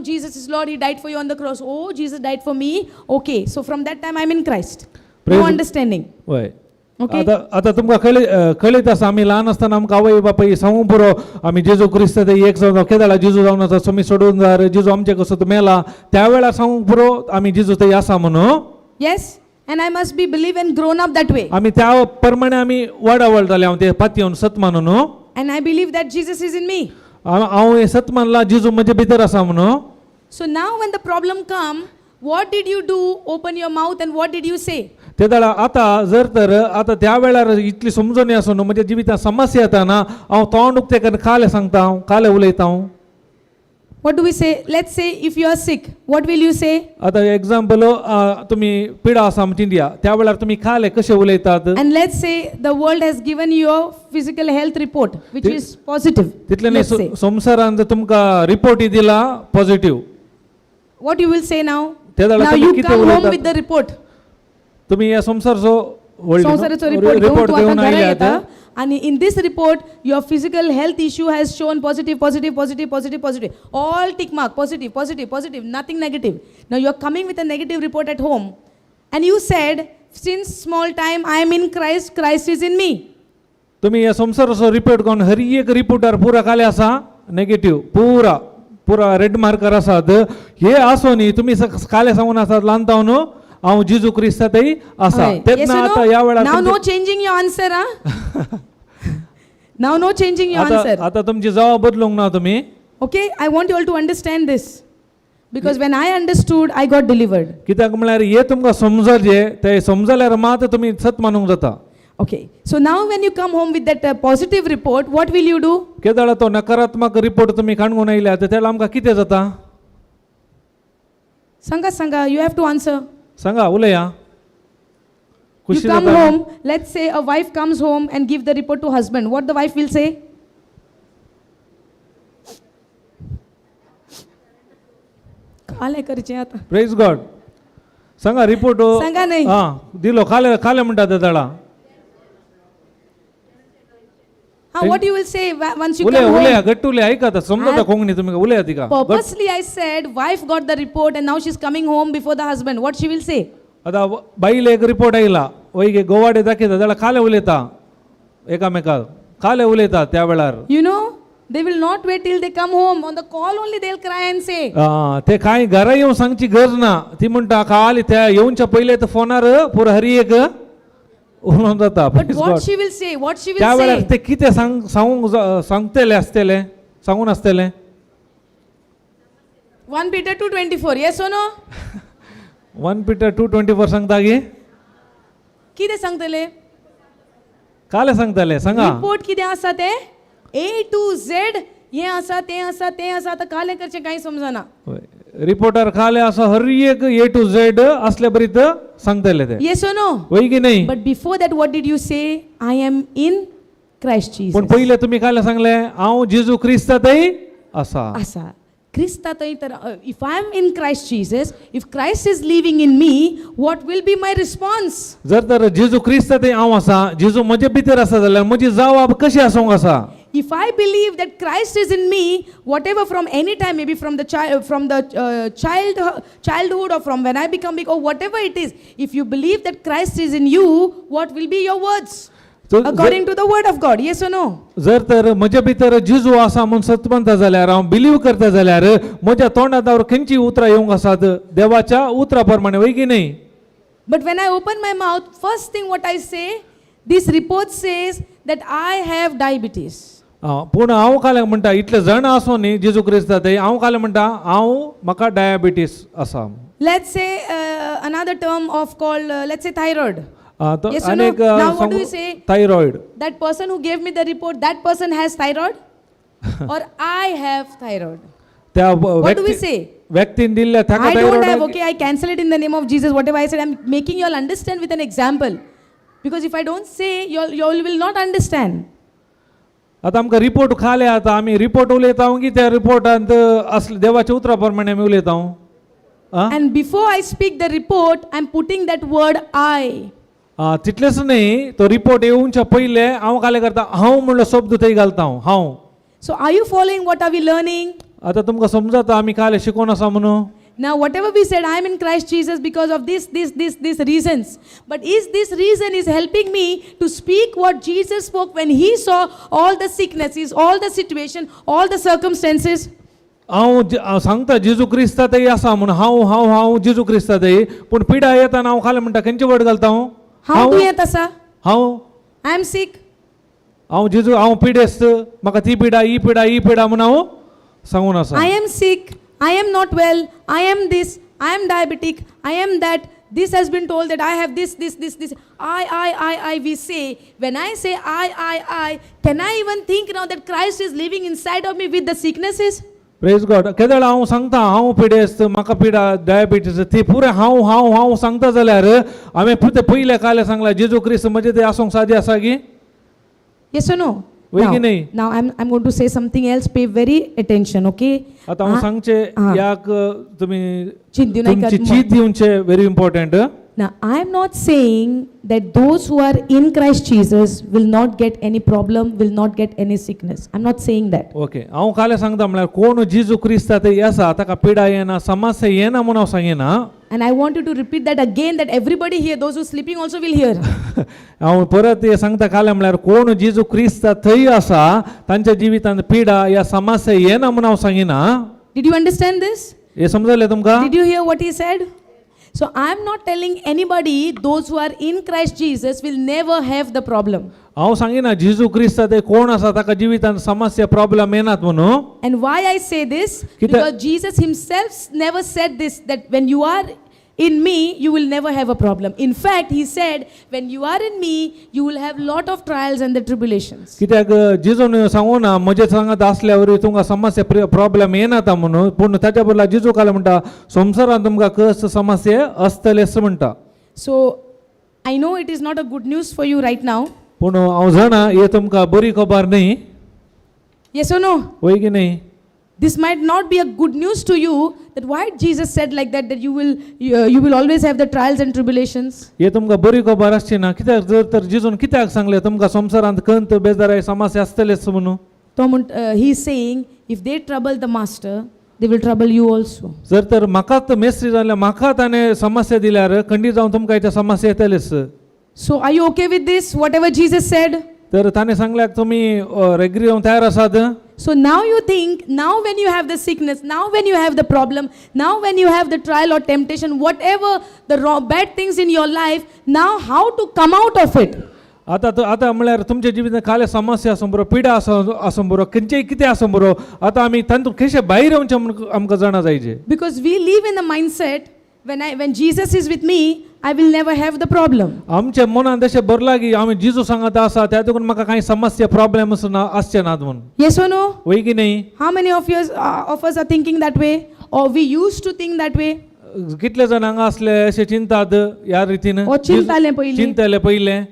Jesus is Lord, He died for you on the cross. Oh, Jesus died for me. Okay. So from that time I'm in Christ. Praise- No understanding. वय. Okay. आता आता तुमकां कळी कळीत आसा आमी ल्हान आसतना आमकां आवय बापाय सांगूंक पुरो आमी जेजू क्रिस्त ते एक जावन केदाळा जेजू जावन आसा सोमी सोडून जार जेजू आमचे कसो तो मेला त्या वेळार सांगूंक पुरो आमी जेजू थंय आसा म्हणून. Yes. And I must be believe and grown up that way. आमी त्या प्रमाणे आमी वाडावळ जाले हांव ते पातयेवन सत मानून न्हू. And I believe that Jesus is in me. हांव हांव हें सत मानलां जेजू म्हजे भितर आसा म्हणून. So now when the problem come, what did you do? Open your mouth and what did you say? ते जाल्यार आतां जर तर आतां त्या वेळार इतली समजणी आसून न्हू म्हज्या जिवितांत समस्या येता ना हांव तोंड उक्तें करून कालें सांगता हांव कालें उलयता हांव. What do we say? Let's say if you are sick, what will you say? आतां एग्जाम्पल तुमी पिडा आसा आमची इंडिया त्या वेळार तुमी काले कशे उलयतात? And let's say the world has given you a physical health report, which is positive. तितलें न्ही Let's say. संवसारान जर तुमकां रिपोर्ट दिला positive. What you will say now? ते जाल्यार Now तुमी you कितें come home उलयतात? with the report. तुमी ह्या संवसारचो संवसाराचो रिपोर्ट घेऊन रिपोर्ट तू आता घेवन घरा आयल्यात. येता आणि in this report your physical health issue has shown positive, positive, positive, positive, positive, all tick mark, positive, positive, positive, nothing negative. Now you are coming with a negative report at home and you said, since small time I am in Christ, Christ is in me. तुमी ह्या संवसाराचो report घेवन हर एक reporter पुरा काले आसा negative पुरा पुरा red marker आसात हे आसो न्ही तुमी काले सांगून आसात ल्हान जावन हांव जेजू क्रिस्तांतय आसा Yes तेन्ना or no? आतां ह्या वेळार Now no तुमची- changing your answer, huh? Now no changing your आतां answer. आतां तुमची जबाब बदलूंक ना तुमी. Okay, I want you all to understand this. Because when I understood, I got delivered. कित्याक म्हळ्यार हे तुमकां समजले ते समजल्यार मात तुमी सत मानूंक जाता. Okay, so now when you come home with that positive report, what will you do? केदळा तो नकारात्मक रिपोर्ट तुमी काणून आयल्या तेन्ना आमकां कितें जाता? Sanga, Sanga, you have to answer. सांगा उलया. You खुशी come जाता. Home, let's say a wife comes home and give the report to husband. What the wife will say? काल करचें आतां. प्रेज गॉड सांगा रिपोर्ट. सांगा न्ही. हा दिलो काले काले म्हणटा ते दळा. हा, what you will say once you उलया come उलया home? घट्ट उलया आयकता समजता कोंकणी तुमी उलया तिका घट. Purposely I said, wife got the report and now she's coming home before the husband. What she will say? आतां बायल एक रिपोर्ट आयला वयगे गोवाडे दाखयता जाल्यार काले उलयता एकामेकाक काले उलयता त्या वेळार. They will not wait till they come home. On the call only they'll cry and say. आ, ते कांय घरा येवन सांगची गरज ना ती म्हणटा काल त्या येवच्या पयले तर फोनार पुरो हरी एक उलोवन जाता. But Praise what God. she will say? What she त्या will वेळार say? ते कितें सांग सांगूंक सांगतले आसतले सांगून आसतले. 1 Peter 2:24. Yes or no? 1 Peter 2:24 सांगता गे. कितें सांगतले? काले सांगतले सांगा. रिपोर्ट कितें आसा ते ए टू झेड हें आसा तें आसा तें आसा आतां कालें करचें कांय समजना. रिपोर्टर काले आसा हर एक ए टू झेड असले बरीत सांगतले ते. Yes or no? वय की नाही? But before that what did you say? I am in Christ पण Jesus. पयले तुमी काले सांगले हांव जेजू क्रिस्तांतय आसा. आसा क्रिस्ता थंय तर if I am in Christ Jesus, if Christ is living in me, what will be my response? जर तर जेजू क्रिस्तांतय हांव आसा जेजू म्हजे भितर आसा जाल्यार म्हजी जबाब कशी आसूंक आसा? If I believe that Christ is in me, whatever from any time, maybe from the child, from the childhood, or from when I become big, or whatever it is, if you believe that Christ is in you, what will be your words? According to the word of God, yes or no? जर तर म्हजे भितर जेजू आसा म्हूण सत मानता जाल्यार हांव बिलीव करता जाल्यार म्हज्या तोंडांत खंयची उतरां येवंक आसात देवाच्या उतरा प्रमाणे वय की न्ही? But when I open my mouth, first thing what I say, this report says that I have diabetes. आं, पूण हांव काल्याक म्हणटा इतले जाण आसूं न्ही जेजू क्रिस्ता थंय हांव काल्याक म्हणटा हांव म्हाका डायबिटीस आसा. Let's say another term of called, let's say thyroid. आं, तो Yes or no? आनीक Now what do you say? Thyroid. That person who gave me the report, that person has thyroid or I have thyroid? त्या What do we व्यक्ती say? व्यक्तीन दिल्ल्या ताका I don't have, thyroid. Okay, I cancel it in the name of Jesus. Whatever I said, I'm making you all understand with an example. Because if I don't say, you all will not understand. आतां आमकां report खाले आतां आमी report उलयता की त्या रिपोर्टांत असले देवाच्या उतरा प्रमाणे आमी उलयता आं. And before I speak the report, I'm putting that word I. आ, तितलेंच न्ही, तो रिपोर्ट येवच्या पयले हांव कालें करता, हांव म्हणलो शब्द थंय घालता हांव हांव. So are you following what are we learning? आतां तुमकां समजता आमी काल शिकोवन आसा म्हणून? Now, whatever we said, I am in Christ Jesus because of this, this, this, this reasons. But is this reason is helping me to speak what Jesus spoke when he saw all the sicknesses, all the situation, all the circumstances? हांव हांव सांगता जेजू क्रिस्ता थंय आसा म्हणून, हांव हांव हांव जेजू क्रिस्ता थंय, पूण पिडा येताना हांव खालें म्हणटा खंयचे वर्ड घालता हांव? हांव दुयेंत आसा. हांव. I am sick. हांव जेजू, हांव पिडेस्त, म्हाका ती पिडा, ही पिडा, ही पिडा म्हणून हांव सांगून आसा. I am sick. I am not well. I am this. I am diabetic. I am that. This has been told that I have this, this, this, this. I, I, I, I, we say. When I say I, I, I, can I even think now that Christ is living inside of me with the sicknesses? Praise God. केदळ हांव सांगता हांव पिडेस्त, म्हाका पिडा diabetes, ती पुरें हांव हांव हांव सांगता जाल्यार हांवें पुते पयल्या काल्या सांगला जेजू क्रिस्त म्हजें ते आसूंक सादी आसा की? Yes or no? वय Now, की नाही? now I'm going to say something else. Pay very attention, okay? आतां हांव सांगचें ह्याक तुमी चिंतू नाकात. तुमची चीत दिवचें, very important. Now, I am not saying that those who are in Christ Jesus will not get any problem, will not get any sickness. I'm not saying that. Okay, हांव काल्या सांगता म्हळ्यार कोण जेजू क्रिस्ता ते आसा ताका पिडा येना, समस्या येना म्हूण हांव सांगिना. And I want you to repeat that again, that everybody here, those who are sleeping also will hear. हांव परत हें सांगता काल्या म्हळ्यार कोण जेजू क्रिस्ता थंय आसा तांच्या जिवितांत पिडा या समस्या येना म्हूण हांव सांगिना. Did you understand this? हें समजलें तुमकां? Did you hear what he said? So I am not telling anybody those who are in Christ Jesus will never have the problem. हांव सांगिना जेजू क्रिस्ता ते कोण आसा ताका जिवितांत समस्या प्रॉब्लम येनात म्हणून. And why I say this? Because Jesus himself never said this, that when you are in me, you will never have a problem. In fact, he said, when you are in me, you will have lot of trials and the tribulations. कित्याक जेजून सांगूना म्हजे सांगात आसल्यावर तुमकां समस्या problem येनात म्हणून, पूण ताच्या बदला जेजू काल म्हणटा संवसारांत तुमकां कस समस्या आसतलेच म्हणटा. So, I know it is not a good news for you right now. पूण हांव जाणा हे तुमकां बरी खबर न्ही. Yes or no? वय की न्ही? This might not be a good news to you, that why Jesus said like that, that you will always have the trials and tribulations. हे तुमकां बरी खबर आसची ना, कित्याक जर तर जेजून कित्याक सांगलें तुमकां संवसारांत कंत बेजाराय समस्या आसतलेच म्हणून? तो he is saying, if they trouble the master, they will trouble you also. जर तर म्हाकाच मेस्त्री जाल्यार म्हाका ताणें समस्या दिल्यार खंडीत जावन तुमकां हेच्या समस्या येतलेच. So are you okay with this, whatever Jesus said? तर ताणें सांगल्याक तुमी एग्री जावंक तयार आसात? So now you think, now when you have the sickness, now when you have the problem, now when you have the trial or temptation, whatever the wrong, bad things in your life, now how to come out of it? आतां आतां म्हळ्यार तुमच्या जिवितांत काले समस्या आसूं बरो, पिडा आसूं आसूं बरो, खंयचेय कितें आसूं बरो, आतां आमी तातूंत कशें भायर येवचें म्हूण आमकां जाणा जायचे. Because we live in the mindset, when Jesus is with me, I will never have the problem. आमच्या मनान तशें भरलां की आमी जेजू सांगत आसा त्या देखून म्हाका कांय समस्या प्रॉब्लेम ना आसचे नात म्हूण. Yes or no? वय की न्ही? How many of us are thinking that way? Or we used to think that way? कितले जाण हांगा आसले अशें चिंतात ह्या रितीन? ओ चिंताले पयलीं. चिंतले पयलें.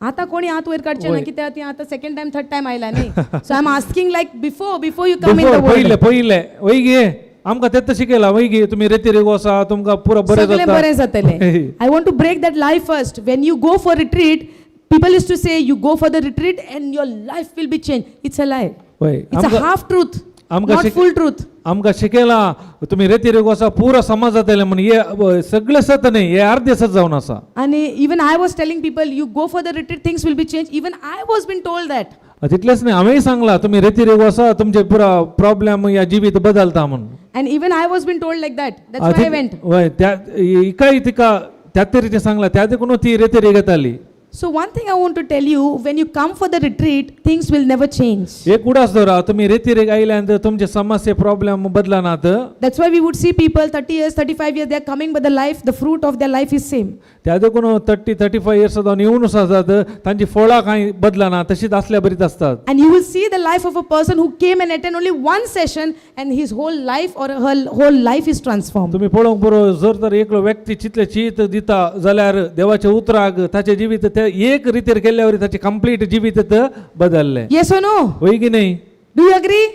आता कोणी हात वयर काडचे ना, वय. कित्याक ती आता सेकंड टायम, थर्ड टायम आयला न्ही. So I am asking like before you come in the Before, पयले वर्ल्ड. पयले वय गे, आमकां तेच शिकयलां वय गे, तुमी रेती रेगो आसा तुमकां पुरो बरें सगळें जाता. बरें जातलें. I want to break that lie first. When you go for retreat, people used to say you go for the retreat and your life will be change. It's a lie. वय. It's a half truth, आमकां not full truth. आमकां शिकयलां तुमी रेती रेगो आसा पुरो समाज जातले म्हूण, हे सगळें सत न्ही, हे अर्दें सत जावन आसा. And even I was telling people, you go for the retreat, things will be changed. Even I was been told that. तितलेंच न्ही, हांवेंय सांगलां तुमी रेती रेगो आसा तुमचे पुरो प्रॉब्लेम ह्या जिवीत बदलता म्हूण. And even I was been told like that. That's why I went. वय, त्या हिकाय तिका त्या तरेचें सांगलां त्या देखून ती रेती रेग येताली. So one thing I want to tell you, when you come for the retreat, things will never change. एक उडास दवरा, तुमी रेती रेग आयल्यान तुमचे समस्या problem बदलनात. That's why we would see people 30 years, 35 years, they are coming, but the life, the fruit of their life is same. त्या देखून 30-35 इयर्स जावन येवनूच आसात, तांची फळां कांय बदलना, तशीच आसल्या बरीच आसतात. And you will see the life of a person who came and attend only one session and his whole life or her whole life is transformed. तुमी पळोवंक बरो, जर तर एकलो व्यक्ती चितले चीत दिता जाल्यार देवाच्या उतराक ताचें जिवीत ते एक रितीर केल्ल्या वरी ताचें कंप्लीट जिवीत बदललें. Yes or no? वय की न्ही? Do you agree?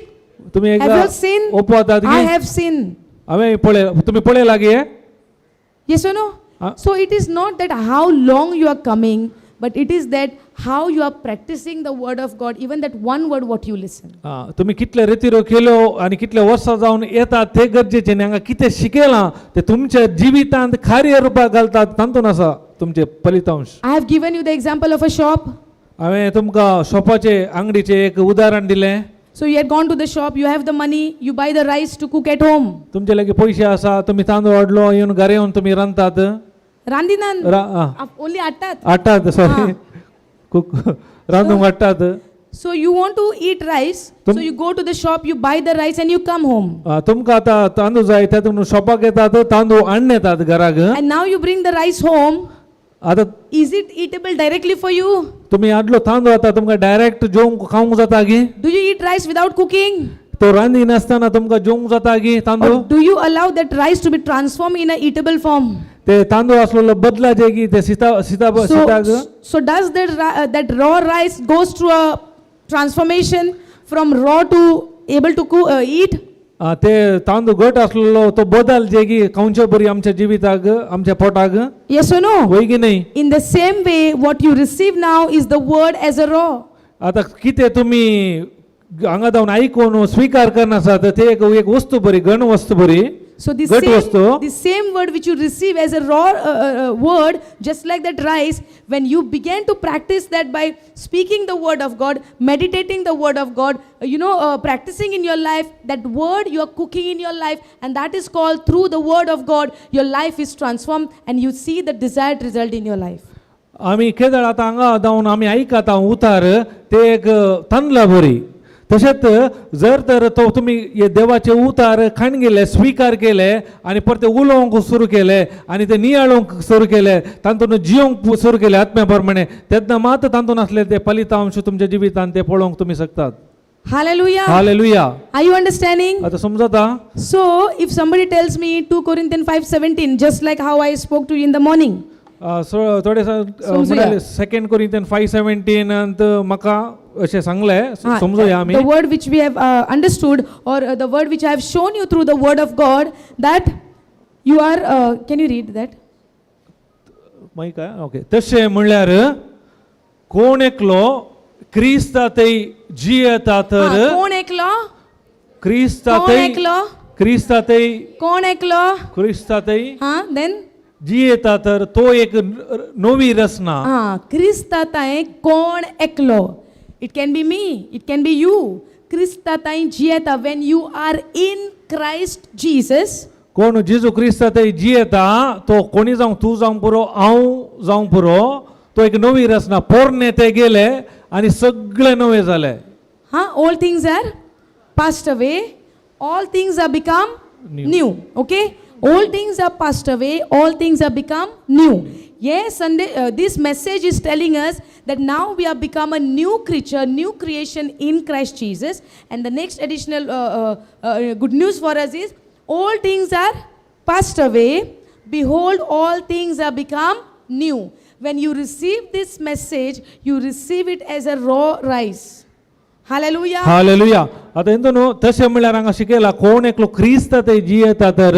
तुमी Have you all seen? ओपवतात I की have seen. हांवें पळय, तुमी पळयला की हे? Yes or no? So it is not that how long you are coming, but it is that how you are practicing the word of God, even that one word what you listen. आं, तुमी कितले रेतिरो केल्यो आनी कितले वर्सां जावन येतात ते गरजेचे न्ही. हांगा कितें शिकयलां ते तुमच्या जिवितांत कार्य रुपाक घालतात तातूंत आसा तुमचे फलितांश. I have given you the example of a shop. हांवें तुमकां शॉपाचे आंगडीचें एक उदाहरण दिलें. So you had gone to the shop, you have the money, you buy the rice to cook at home. तुमचे लागीं पयशे आसा, तुमी तांदूळ हाडलो, येवन घरा येवन तुमी रांदतात. Randinan, आं, only attat. हाडटात, सॉरी, कुक रांदूंक हाडटात. So you want to eat rice, so you go to the shop, you buy the rice and you come home. आं, तुमकां आतां तांदूळ जाय तातूंत शॉपाक येतात, तांदूळ हाडून येतात घराक. And now you bring the rice home. आतां Is it eatable directly for you? तुमी हाडलो तांदूळ आतां तुमकां डायरेक्ट जेवंक खावंक जाता गी? Do you eat rice without cooking? तो रांदी नासतना तुमकां जेवंक जाता गी तांदूळ? Or do you allow that rice to be transformed in a eatable form? ते तांदूळ आसलेलो बदलाचे की ते सिता सिता सिताक. So does that raw rice goes through a transformation from raw to able to eat? आं, ते तांदूळ घट आसलेलो तो बदल जे की खावचे बरी आमच्या जिविताक आमच्या पोटाक. Yes or no? वय की न्ही? In the same way, what you receive now is the word as a raw. आतां कितें तुमी हांगा जावन आयकून स्विकार करनासात ते एक एक वस्तू बरी गण वस्तू बरी. So the घट same, वस्तू. The same word which you receive as a raw word, just like that rice, when you began to practice that by speaking the word of God, meditating the word of God, practicing in your life, that word you are cooking in your life, and that is called through the word of God, your life is transformed and you see the desired result in your life. आमी केदळ आतां हांगा जावन आमी आयकता उतार ते एक तांदळा बरी. तशेंच जर तर तो तुमी हे देवाचे उतार खाण गेले स्विकार केले आनी परते उलोवंक सुरू केले आनी ते नियाळूंक सुरू केले तातूंत जियोंक सुरू केले आत्म्या प्रमाणे तेन्ना मात तातूंत आसले ते फलितांश तुमच्या जिवितांत ते पळोवंक तुमी शकतात. Hallelujah. Hallelujah. Are you understanding? आतां समजता? So if somebody tells me 2 Corinthians 5:17, just like how I spoke to you in the morning. So थोडे समजुया. सेकंड कोरिंथियन 5:17 म्हाका अशें सांगलें समजुया आमी. The word which we have understood, or the word which I have shown you through the word of God, that you are, can you read that? मागीर काय okay तशें म्हणल्यार कोण एकलो क्रिस्ता थंय जियेता तर हा, कोण एकलो? क्रिस्ता कोण थंय एकलो? क्रिस्ता थंय कोण एकलो? क्रिस्ता थंय हा, then जियेता तर तो एक नवी रचना. हा, क्रिस्ता तांय कोण एकलो, it can be me, it can be you, क्रिस्ता तांय जियेता, when you are in Christ Jesus. कोण जेजू क्रिस्ता थंय जियेता तो कोणी जावं तूं जावंक पुरो हांव जावंक पुरो तो एक नवी रचना. पोरणे ते गेले आनी सगळे नवे जाले. हा, all things are passed away, all things are become New. New. Okay, all things are passed away, all things are become new. Yes, Sunday, this message is telling us that now we are become a new creature, new creation in Christ Jesus. And the next additional good news for us is all things are passed away, behold, all things are become new. When you receive this message, you receive it as a raw rice. Hallelujah. Hallelujah. आतां हितून न्हू तशें म्हणल्यार हांगा शिकयला कोण एकलो क्रिस्त ते जियेता तर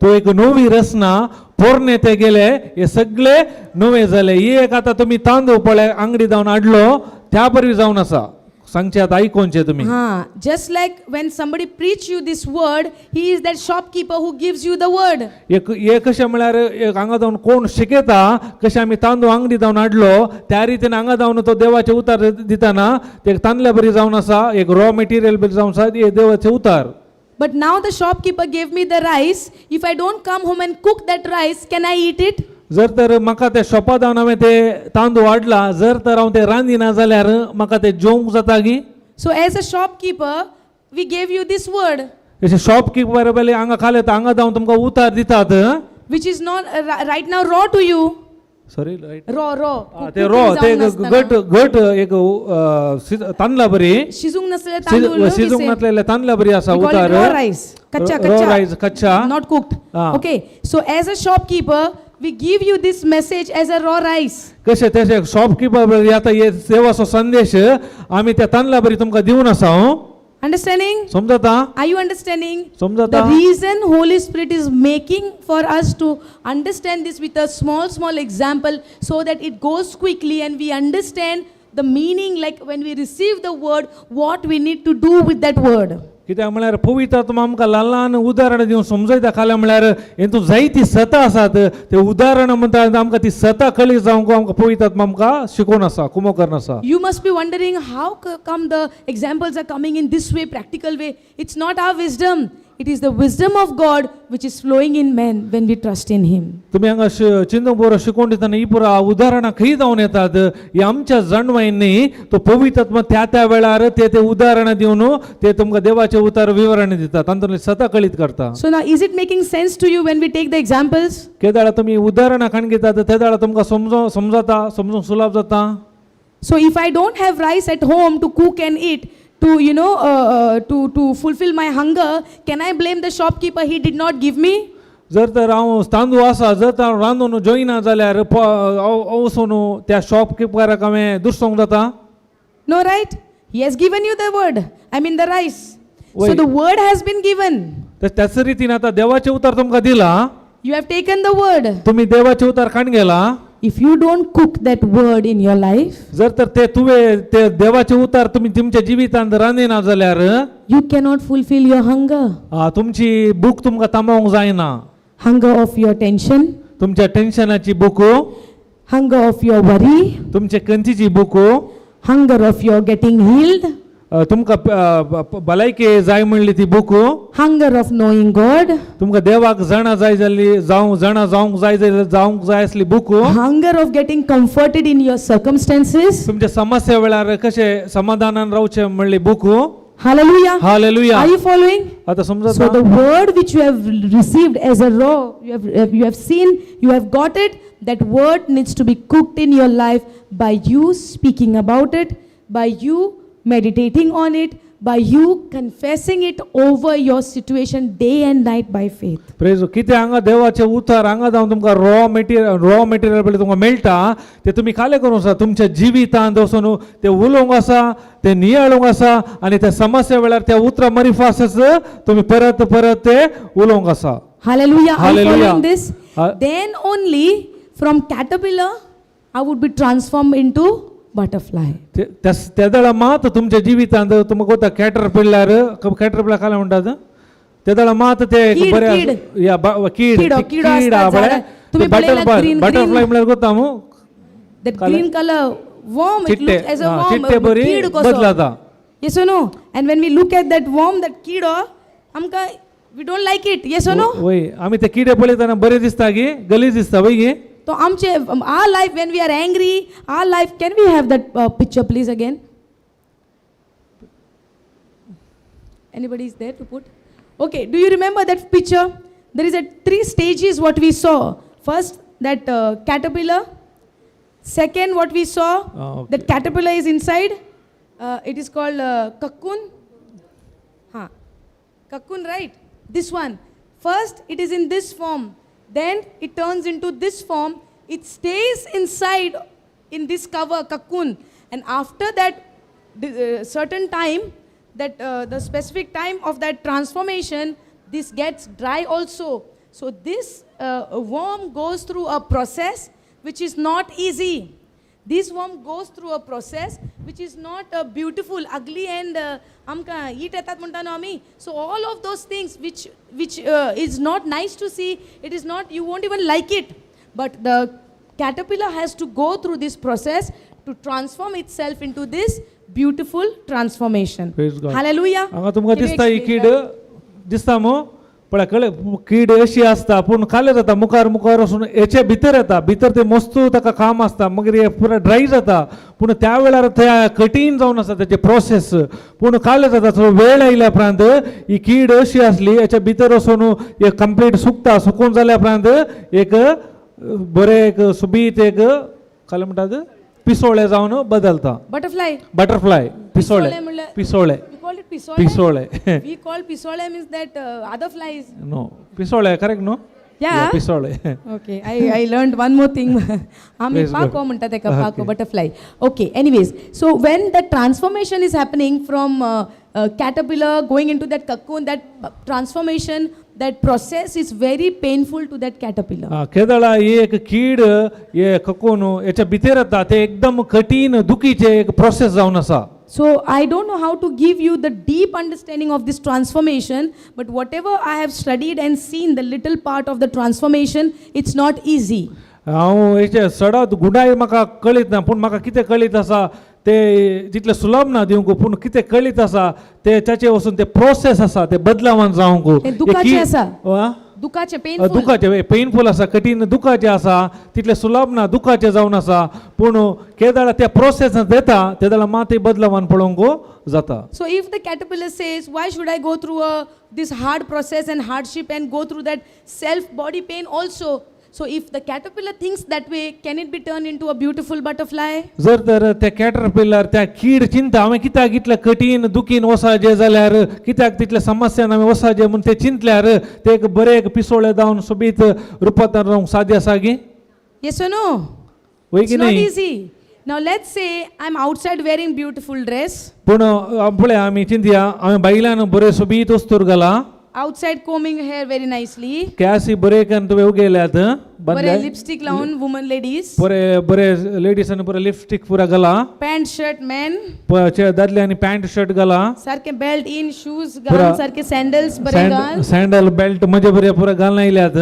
तो एक नवी रचना. पोरणे ते गेले हे सगळे नवे जाले. ही एक आतां तुमी तांदूळ पळय आंगडी जावन हाडलो त्या बरी जावन आसा सांगचे आतां आयकोनचे तुमी. Ah, just like when somebody preach you this word, he is that shopkeeper who gives you the word. एक हे कशें म्हणल्यार एक हांगा जावन कोण शिकयता कशें आमी तांदूळ आंगडी जावन हाडलो त्या रितीन हांगा जावन तो देवाचे उतार दिताना ते तांदल्या बरी जावन आसा एक रॉ मटेरियल बरी जावन आसा हे देवाचे उतार. But now the shopkeeper gave me the rice. If I don't come home and cook that rice, can I eat it? जर तर म्हाका ते शॉपा जावन हांवें ते तांदूळ हाडला जर तर हांव ते रांदिना जाल्यार म्हाका ते जेवंक जाता गी? So, as a shopkeeper, we gave you this word, अशें शॉपकिपर पयलीं हांगा खाले हांगा जावन तुमकां उतार दितात. Which is not right now raw to you. Sorry, right. Raw, raw. ते रॉ ते घट घट एक तांदळा बरी. शिजूंक नसलेले तांदूळ न्हू, we शिजूंक say. नासलेले तांदळा बरी आसा We call it उतार. Raw rice. Kacha, raw kacha. Rice कच्चा. Not cooked. Ah. Okay. So, as a shopkeeper, we give you this message as a raw rice. कशें तशें शॉपकिपर आतां हे देवाचो संदेश आमी त्या तांदळा बरी तुमकां दिवन आसा. Understanding? समजता? Are you understanding? The समजता? Reason Holy Spirit is making for us to understand this with a small, small example so that it goes quickly and we understand the meaning, like when we receive the word, what we need to do with that word. कित्याक म्हळ्यार पवित्र आत्मा आमकां ल्हान ल्हान उदाहरणां दिवन समजयता. खाल्या म्हळ्यार हेतून जायती सतां आसात, ते उदाहरणां म्हणटा आमकां ती सतां कळी जावंक आमकां पवित्र आत्मा आमकां शिकोवन आसा, कुमो करून आसा. You must be wondering how come the examples are coming in this way, practical way. It's not our wisdom. It is the wisdom of God which is flowing in men when we trust in Him. तुमी हांगा चिंतूंक पुरो शिकोवन दितना ही पुरा उदाहरणां खंय जावन येतात? ही आमच्या जाणवायेन न्ही, तो पवित्र आत्मा त्या त्या वेळार ते ते उदाहरणां दिवन ते तुमकां देवाचें उतार विवरण दिता, तातूंतलें सतां कळीत करता. So now, is it making sense to you when we take the examples? केदाळा तुमी उदाहरणां खाण घेतात, तेदाळा तुमकां समजो समजता, समजूंक सुलाभ जाता. So if I don't have rice at home to cook and eat, to you know, to fulfill my hunger, can I blame the shopkeeper? He did not give me. जर तर हांव तांदूळ आसा, जर तर हांव रांदून जोयना जाल्यार हांव वचून त्या शॉपकिपराक हांवें दुसरोंक जाता? No, right? He has given you the word. I mean the rice. So Wait. The word has been given. तर त्याच रितीन आतां देवाचें उतर तुमकां दिलां. You have taken the word. तुमी देवाचें उतर खाण गेला. If you don't cook that word in your life, जर तर ते तुवें ते देवाचें उतर तुमी तुमच्या जिवितांत रांदिना जाल्यार, you cannot fulfill your hunger. तुमची भूक तुमकां थांबोवंक जायना. Hunger of your tension, तुमच्या टेन्शनाची भूक, hunger of your worry, तुमच्या कंतीची भूक, hunger of your getting healed, तुमकां भलायकी जाय म्हणली ती भूक, hunger of knowing God, तुमकां देवाक जाणा जाय जाल्ली जावंक जाणा जावंक जाय जावंक जाय आसली भूक, hunger of getting comforted in your circumstances. तुमच्या समस्या वेळार कशें समाधानान रावचें म्हणली भूक. Hallelujah. Hallelujah. Are you following? आता समजता? So the word which you have received as a raw, you have seen, you have got it, that word needs to be cooked in your life by you speaking about it, by you meditating on it, by you confessing it over your situation day and night by faith. Praise. कितें हांगा देवाचें उतर हांगा जावन तुमकां raw material पळय तुमकां मेळटा, ते तुमी खालें करूंक आसा, तुमच्या जिवितांत वचून ते उलोवंक आसा, ते नियाळूंक आसा आनी त्या समस्या वेळार त्या उतरां मरिफासच तुमी परत परत ते उलोवंक आसा. Hallelujah. Are you Hallelujah. Following this? Then only from caterpillar, I would be transformed into butterfly. त्या वेळार मात तुमच्या जिवितांत तुमकां कोता कॅटर पिळ्ळ्यार, कॅटर पिळ्ळ्यार खालें म्हणटात, त्या वेळार मात ते एक कीड, बरें कीड. या कीड. किडो, ती किडो कीड आसता पळय. झाडार. तुमी पळयला green, butterfly green. म्हळ्यार कोता मू That green color worm, it चिट्टे looks as a हा, worm, चिट्टे a बरी कीड कसो. बदलता. Yes or no? And when we look at that worm, that किडो, आमकां we don't like it. Yes or no? वय, आमी ते किडे पळयतना बरें दिसता गी गलीज दिसता वय गी? तो आमचे our life, when we are angry, our life, can we have that picture please again? Anybody is there to put? Okay, do you remember that picture? There is a three stages what we saw. First, that caterpillar. Second, what we saw, Ah, okay. That caterpillar is inside. It is called cocoon. Huh. Cocoon, right? This one. First, it is in this form. Then it turns into this form. It stays inside in this cover, cocoon. And after that certain time, that the specific time of that transformation, this gets dry also. So this worm goes through a process which is not easy. This worm goes through a process which is not beautiful, ugly and आमकां heat येतात म्हणटा न्हू आमी. So all of those things which is not nice to see, it is not, you won't even like it. But the caterpillar has to go through this process to transform itself into this beautiful transformation. Praise God. Hallelujah. हांगा तुमकां Can you दिसता ही explain कीड that? दिसता मू पळय कळ्ळें, कीड अशी आसता पूण खालें जाता मुखार मुखार वचून हेचे भितर येता, भितर ते मस्तू ताका काम आसता, मागीर हे पुरा ड्राय जाता, पूण त्या वेळार ते कठीण जावन आसा तेचे प्रोसेस, पूण खालें जाता. सो वेळ आयल्या उपरांत ही कीड अशी आसली, हेच्या भितर वचून हे कंप्लीट सुकता, सुकून जाल्या उपरांत एक बरें एक सुबीत एक खालें म्हणटात पिसोळे जावन बदलता. Butterfly. Butterfly पिसोळे. पिसोळे म्हणल्यार Pisole. You call it pisole? Pisole. We call pisole means that other flies. No, Pisole correct no? Yeah. Pisole. Okay, I learned one more thing. आमी Praise God. पाको म्हणटा तेका, पाको, butterfly. Okay, anyways, so when the transformation is happening from caterpillar going into that cocoon, that transformation, that process is very painful to that caterpillar. केदळा एक कीड हे ककोन हेच्या भितर येता ते एकदम कठीण दुखीचे एक प्रोसेस जावन आसा. So I don't know how to give you the deep understanding of this transformation, but whatever I have studied and seen, the little part of the transformation, it's not easy. हांव हेचे सडत गुणाय म्हाका कळीत ना, पूण म्हाका कितें कळीत आसा ते तितलें सुलभ ना दिवंक, पूण कितें कळीत आसा ते ताचे वचून ते प्रोसेस आसा ते बदलावान जावंक. ते दुखाचें आसा. आं? दुखाचें, painful. दुखाचें, पेनफूल आसा, कठीण दुखाचें आसा, तितलें सुलभ ना, दुखाचें जावन आसा, पूण केदळा त्या प्रोसेस येता तेदळा मात बदलावान पळोवंक जाता. So if the caterpillar says, why should I go through this hard process and hardship and go through that self body pain also? So if the caterpillar thinks that way, can it be turned into a beautiful butterfly? जर तर त्या caterpillar त्या कीड चिंता हांवें कित्याक इतलें कठीण दुखीन वसाजे जाल्यार, कित्याक तितल्या समस्यान हांवें वसाजे म्हूण ते चिंतल्यार ते एक बरें एक पिसोळे जावन सोबीत रुपांतर जावंक सादें आसा गी? Yes or no? वय It's की not न्ही? easy. Now let's say I'm outside wearing beautiful dress, पूण पळय आमी चिंतया, हांवें बायलान बरें सोबीत वस्तूर घाला, outside combing hair very nicely, Cassie बरें करून तुवें उगयल्यात बरे बांदल्या, lipstick लावून women ladies, बरें बरें लेडिसान बरें लिपस्टीक पुरा घाला, pant shirt men, दादल्यांनी पॅन्ट शर्ट घाला, सारखे belt in shoes पुरा घालून, सारखे sandals बरे घाल, सँडल बेल्ट म्हजे बरें पुरा घालून आयल्यात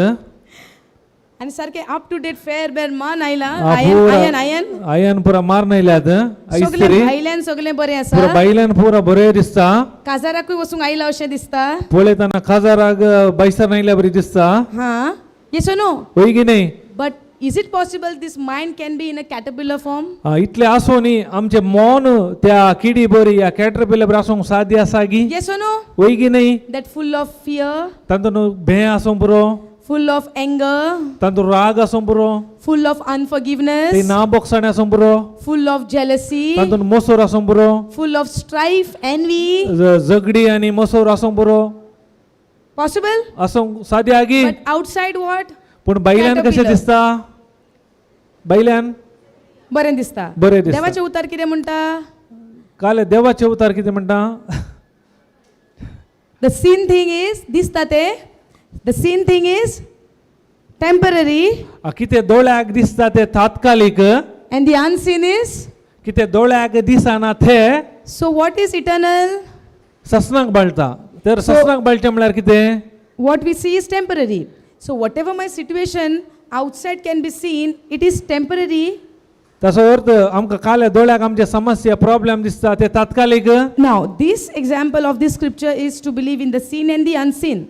आणि सारखे up to date fair Bear मान आयला, आ, आयन पुरा आयन आयन आयन पुरा मारून आयल्यात सगळे इस्त्री भायल्यान सगळे बरें पुरा आसा, बायल्यान पुरा बरें दिसता, काजाराकूय वचूंक आयला अशें दिसता. पळयतना काजाराक बायसर आयल्या बरी दिसता. हा, yes or no? वय की न्ही? But is it possible this mind can be in a caterpillar form? आ, इतलें आसूं न्ही आमचें मन त्या किडी बरी ह्या कॅटरपिलर बरी आसूंक सादी आसा गी? Yes or no? वय की न्ही? That full of fear, तातूंत न्हू भें आसूंक पुरो, full of anger, तातूंत राग आसूंक पुरो, full of ती unforgiveness, ना बोगसाणे आसूंक पुरो, full of jealousy, तातूंत मोसोर आसूंक पुरो, full of strife, envy. झगडी आनी मोसोर आसूंक पुरो. Possible? आसूंक सादी आगी? But outside what? पूण बायल्यान कशें Caterpillar. दिसता? बायल्यान बरें दिसता. बरें दिसता. देवाचें उतार कितें म्हणटा? काल देवाचे उतार कितें म्हणटा? The seen thing is दिसता ते, the seen thing is temporary आ, कितें दोळ्याक दिसता ते तात्कालीक, and the unseen is, कितें दोळ्याक दिसना ते so what is eternal? ससनाक बाळटा. तर ससनाक बाळचें म्हळ्यार कितें? What we see is temporary. So whatever my situation outside can be seen, it is temporary. ताचो अर्थ आमकां काल दोळ्याक आमचे समस्या प्रॉब्लेम दिसता ते तात्कालीक. Now this example of this scripture is to believe in the seen and the unseen.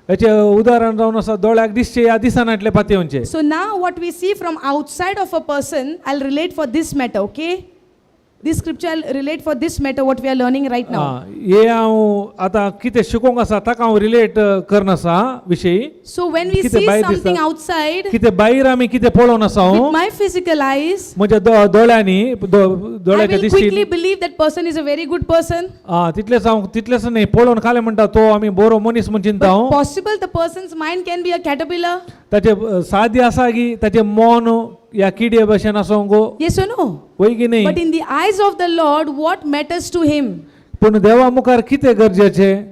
हेचें उदाहरण जावन आसा दोळ्याक दिसचे या दिसनातले पातयेवचे. So now what we see from outside of a person, I'll relate for this matter, okay? This scripture I'll relate for this matter what we are learning right now. हे हांव आतां कितें शिकोवंक आसा ताका हांव रिलेट करन आसा विशयी. So when we कितें see भायर something दिसता? Outside कितें भायर आमी कितें पळोवन आसा with my physical eyes, म्हज्या दोळ्यांनी I दोळ्याच्या will quickly दिश्टीन believe that person is a very good person. आं, तितलेंच हांव तितलेंच न्ही पळोवन कालें म्हणटा तो आमी बरो मनीस म्हूण चिंता But हांव. possible the person's mind can be a caterpillar. ताचें सादें आसा की ताचें मन ह्या किडये भशेन आसूंक. Yes or no? वय की न्ही? But in the eyes of the Lord, what matters to him? पूण देवा मुखार कितें गरजेचें?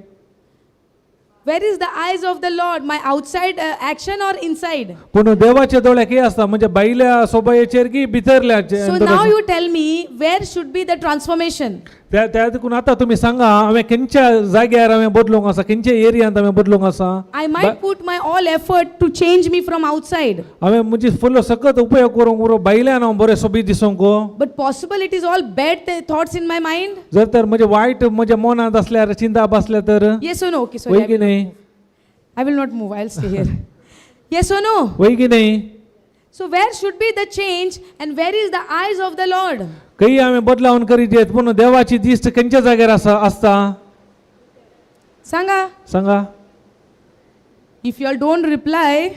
Where is the eyes of the Lord? My outside action or inside? पूण देवाच्या दोळ्याक कितें आसता म्हणजे भायल्या सोबायेचेर की भितरल्या? So now you tell me, where should be the transformation? त्या त्या देखून आतां तुमी सांगा हांवें खंयच्या जाग्यार हांवें बदलूंक आसा, खंयच्या एरियांत हांवें बदलूंक आसा? I might put my all effort to change me from outside, हांवें म्हजी फुल्ल सकत उपयोग करूंक उरो भायल्यान हांव बरें सोबीत दिसूंक. But possible it is all bad thoughts in my mind? जर तर म्हजें वायट म्हज्या मनांत आसल्यार चिंता आसल्यार तर. Yes or no? Okay, sorry. वय I की will, न्ही? I will not move. I'll stay here. Yes or no? वय की न्ही? So where should be the change and where is the eyes of the Lord? खंय हांवें बदलावन करीत येत पूण देवाची दिश्ट खंयच्या जाग्यार आसा आसता? सांगा. सांगा. If you all don't reply,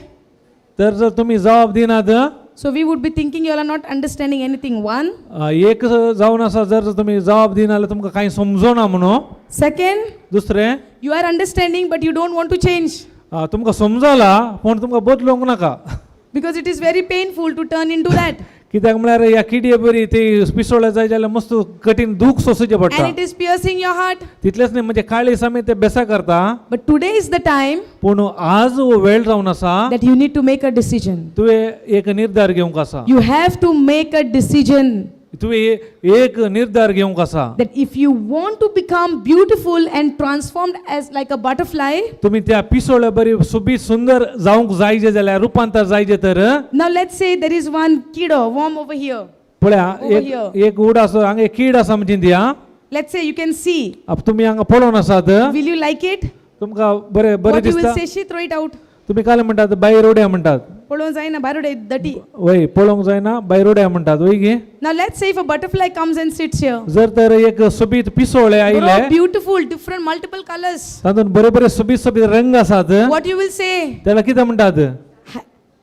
तर जर तुमी जबाब दिनात, so we would be thinking you all are not understanding anything. One. एक जावन आसा जर तुमी जबाब दिना जाल्यार तुमकां कांय समजोना म्हणून. Second, दुसरें, you are understanding but you don't want to change तुमकां समजला पूण तुमकां बदलूंक नाका because it is very painful to turn into that. कित्याक म्हळ्यार ह्या किडये बरी ती पिसोळे जाय जाल्यार मस्त कठीण दूख सोंसूचें पडटा. And it is piercing your heart. तितलेंच न्ही, म्हणजे काळीज आमी ते बेसा करता. But today is the time पूण आज हो वेळ जावन आसा that you need to make a decision. तुवें एक निर्धार घेवंक आसा. You have to make a decision तुवें एक निर्धार घेवंक आसा that if you want to become beautiful and transformed as like a butterfly, तुमी त्या पिसोळ्या बरी सोबीत सुंदर जावंक जायजे जाल्यार, रुपांतर जायजे तर. Now let's say there is one kiddo, worm over here. पळया, Over here. एक एक उड आसा हांगा, एक कीड आसा म्हणजे ती हा. Let's say you can see. तुमी हांगा पळोवन आसात. Will you like it? तुमकां बरें बरें What you will दिसता? say? She throw it out. तुमी काय म्हणटात? भायर उडया म्हणटात. पळोवंक जायना, भायर उडय, dirty. वय, पळोवंक जायना, भायर उडया म्हणटात, वय गे? Now let's say if a butterfly comes and sits here. जर तर एक सोबीत पिसोळे Grow आयले, beautiful, different, multiple colors. तातूंत बरे बरे सोबीत सोबीत रंग आसात. What you will say? त्याला कितें म्हणटात?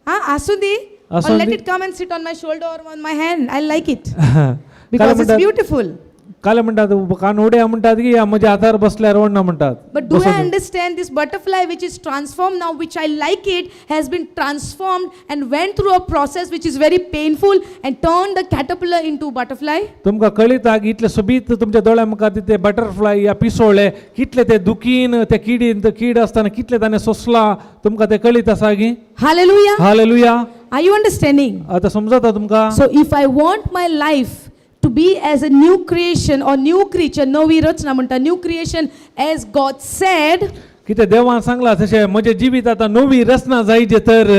Ha, asundi? Or Asundi. Let it come and sit on my shoulder or on my hand. I like it. काय Because it's म्हणटात? Beautiful. काय म्हणटात? कान उडया म्हणटात की या म्हज्या हातार बसल्यार ओडना म्हणटात. But do I बसोन. Understand this butterfly which is transformed now, which I like it, has been transformed and went through a process which is very painful and turned the caterpillar into butterfly? तुमकां कळयता की इतले सोबीत तुमच्या दोळ्या मुखार ते बटरफ्लाय या पिसोळे कितले ते दुखीन ते किडीन, ते कीड आसतना कितले ताणें सोंसला, तुमकां ते कळीत आसा की? Hallelujah. Hallelujah. Are you understanding? आतां समजता तुमकां? So if I want my life to be as a new creation or new creature, नवी रचना म्हणटा, new creation as God said, कितें देवान सांगला तशें म्हजें जिवीत आतां नवी रचना जायचे तर,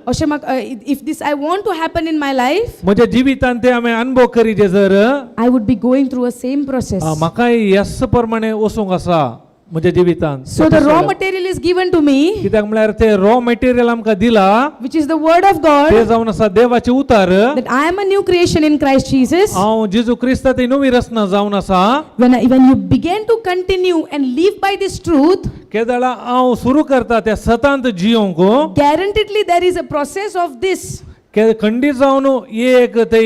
अशें म्हाका, if this I want to happen in my life, म्हज्या जिवितान ते हांवें अनुभव करीजे जर, I would be going through a same process. म्हाकाय ह्याच प्रमाणे वचूंक आसा म्हज्या जिवितान. So the raw material is given to me, कित्याक म्हळ्यार ते रॉ मटेरियल आमकां दिला, which is the word of God, ते जावन आसा देवाचें उतार, that I am a new creation in Christ Jesus. हांव जेजू क्रिस्ता ती नवी रचना जावन आसा. When you begin to continue and live by this truth, केदळा हांव सुरू करता त्या सतांत जियोंक, guaranteedly there is a process of this. खंडीत जावन एक ते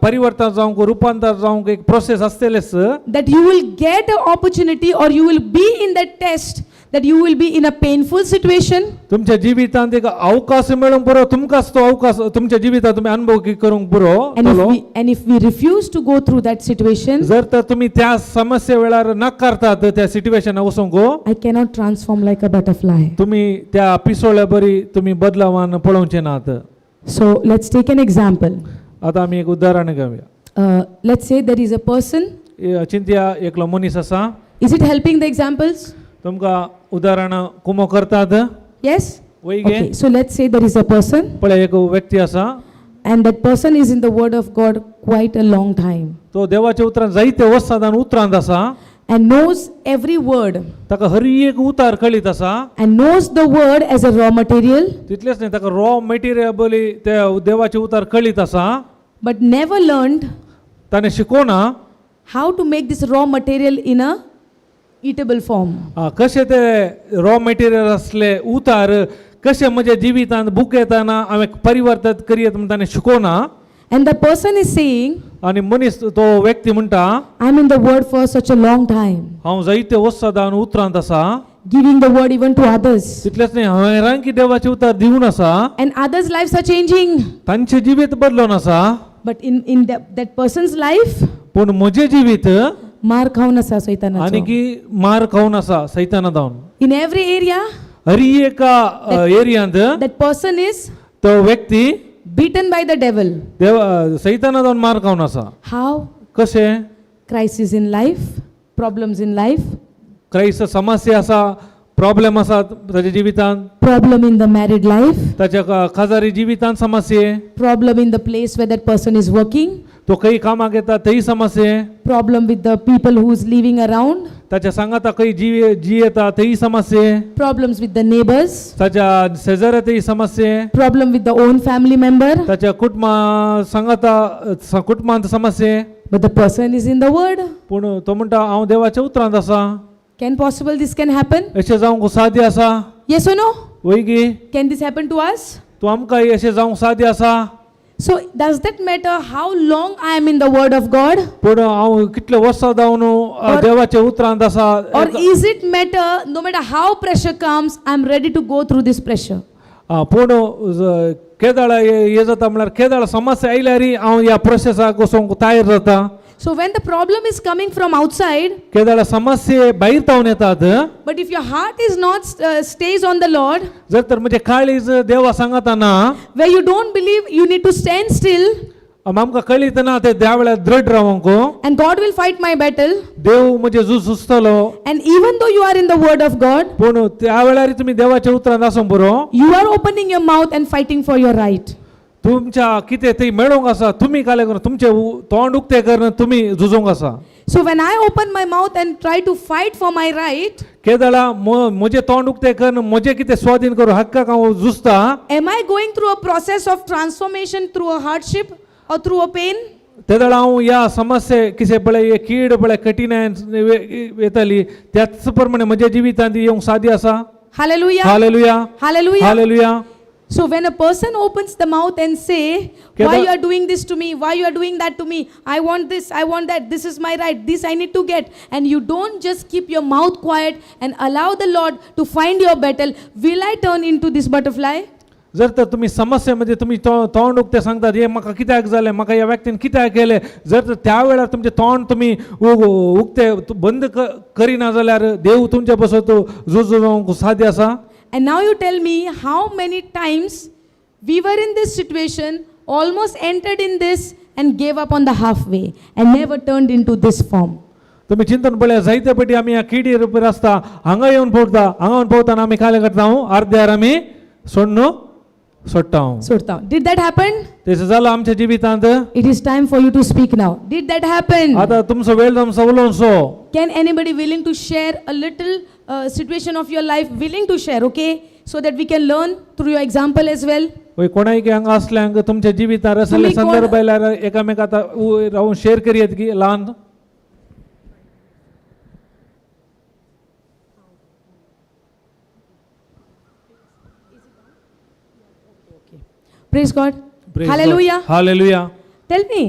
परिवर्तन जावंक, रुपांतर जावंक एक process आसतलेच. That you will get an opportunity or you will be in that test, that you will be in a painful situation. तुमच्या जिवितांत एक अवकाश मेळूंक पुरो, तुमकांच तो अवकाश तुमच्या जिवितांत तुमी अनुभव करूंक पुरो And if तलो. we refuse to go through that situation, जर तर तुमी त्या समस्ये वेळार नाकारतात त्या सिट्युएशनाक वचूंक, I cannot transform like a butterfly. तुमी त्या पिसोळ्या बरी तुमी बदलावान पळोवचे नात. So let's take an example. आतां आमी एक उदाहरण घेवया. Let's say there is a person. चिंतया, एकलो मनीस आसा. Is it helping, the examples? तुमकां उदाहरणां कुमो करतात? Yes? वय गे? Okay, so let's say there is a person पळय, एक व्यक्ती आसा. and that person is in the word of God quite a long time तो देवाच्या उतरान जायते वर्सां उतरांत आसा and knows every word ताका हर एक उतार कळीत आसा and knows the word as a raw material, तितलेंच न्ही, ताका रॉ मटेरियल बोली ते देवाचे उतार कळीत आसा, but never learned ताणें शिकोना how to make this raw material in a eatable form. कशें ते रॉ मटेरियल आसले उतार कशें म्हज्या जिवितांत बूक येताना हांवें परिवर्तन करयत म्हूण ताणें शिकोना. And the person is saying, आनी मनीस तो व्यक्ती म्हणटा, "I'm in the word for such a long time, हांव जायते वर्सां उतरांत आसा, giving the word even to others, तितलेंच न्ही, हांवें हेरांकी देवाचे उतार दिवन आसा, and others' lives are changing." तांचें जिवीत बदलून आसा. But in that person's life, पूण म्हजें जिवीत मार खावन आसा सैतानाचो. आनी की मार खावन आसा सैताना धावन. In every area, हरी एका एरियांत that person is तो व्यक्ती beaten by the devil. देव सैताना धावन मार खावन आसा. How? कशें? Crisis in life, problems in life, Christ समस्या आसा, प्रॉब्लेम आसा ताच्या जिवितांत, problem in the married life, ताच्या खाजारी जिवितांत समस्ये, problem in the place where that person is working, तो खंय कामाक येता थंय समस्ये, problem with the people who's living around, ताच्या सांगाता खंय जी जी येता थंय समस्ये, problems with the neighbors, ताच्या शेजाऱ्या थंय समस्ये, problem with the own family member, ताच्या कुटुंबा सांगाता कुटुंबांत समस्ये. But the person is in the word. पूण तो म्हणटा, हांव देवाच्या उतरांत आसा. Can possible this can happen? अशें जावंक साध्य आसा? Yes or no? वय गी? Can this happen to us? तूं आमकां अशें जावंक साध्य आसा? So does that matter how long I am in the word of God? पूण हांव कितले वर्सां जावन देवाच्या उतरांत आसा, Or is it matter no matter how pressure comes, I'm ready to go through this pressure? पूण केदाळ हे जाता म्हळ्यार केदाळ समस्या आयल्यार हांव ह्या प्रोसेसाक वचोंक तयार जाता. So when the problem is coming from outside, केदाळ समस्ये भायर तावन येतात. But if your heart is not stays on the Lord, जर तर म्हणजे काळीज देवा सांगता ना, where you don't believe you need to stand still आमकां कळीत ना ते त्या वेळार दृढ रावंक, and God will fight my battle. देव म्हणजे झूज सुचतलो. And even though you are in the word of God, पूण त्या वेळार तुमी देवाच्या उतरान आसूंक पुरो. You are opening your mouth and fighting for your right. तुमच्या कितें थंय मेळोवंक आसा तुमी काले करून तुमचें तोंड उक्तें करून तुमी झुजोवंक आसा. So when I open my mouth and try to fight for my right, केदळा म्हजें तोंड उक्तें करून म्हजें कितें स्वाधीन करून हक्काक हांव झुजता. Am I going through a process of transformation through a hardship or through a pain? तेदळा हांव ह्या समस्ये कितें पळय हे कीड पळय कठीणाय येताली त्याच प्रमाणे म्हज्या जिवितांत येवंक सादी आसा. Hallelujah. Hallelujah. Hallelujah. Hallelujah. So when a person opens the mouth and say, Keda- why you are doing this to me? Why you are doing that to me? I want this, I want that. This is my right. This I need to get. And you don't just keep your mouth quiet and allow the Lord to find your battle. Will I turn into this butterfly? जर तर तुम्ही समस्येमध्ये तुम्ही तोंड उक्तें सांगतात हे म्हाका कित्याक जालें, म्हाका ह्या व्यक्तीन कित्याक केलें, जर तर त्या वेळार तुमचें तोंड तुमी उक्तें बंद करिना जाल्यार देव तुमचे पासत झूज जावंक साध्य आसा. And now you tell me how many times we were in this situation, almost entered in this and gave up on the halfway and never turned into this form. तुमी चिंतन पळया जायते पटी आमी ह्या किडी रुपार आसता हांगा येवन पावता, हांगा येवन पावताना आमी कालें करता हांव अर्द्यार आमी सोडणू सोडटा हांव. Sorta. Did that happen? तशें जालां आमच्या जिवितांत. It is time for you to speak now. Did that happen? आतां तुमचो वेळ तुमचो उलोवचो. Can anybody willing to share a little situation of your life? Willing to share, okay? So that we can learn through your example as well. वय कोणाय हांगा असल्यांक तुमच्या जिवितार असले तुमी कोण- संदर्भ आयल्यार एकामेक आतां रावन शेअर करयत की ल्हान. Praise God. Praise God. Hallelujah. Hallelujah. Tell me,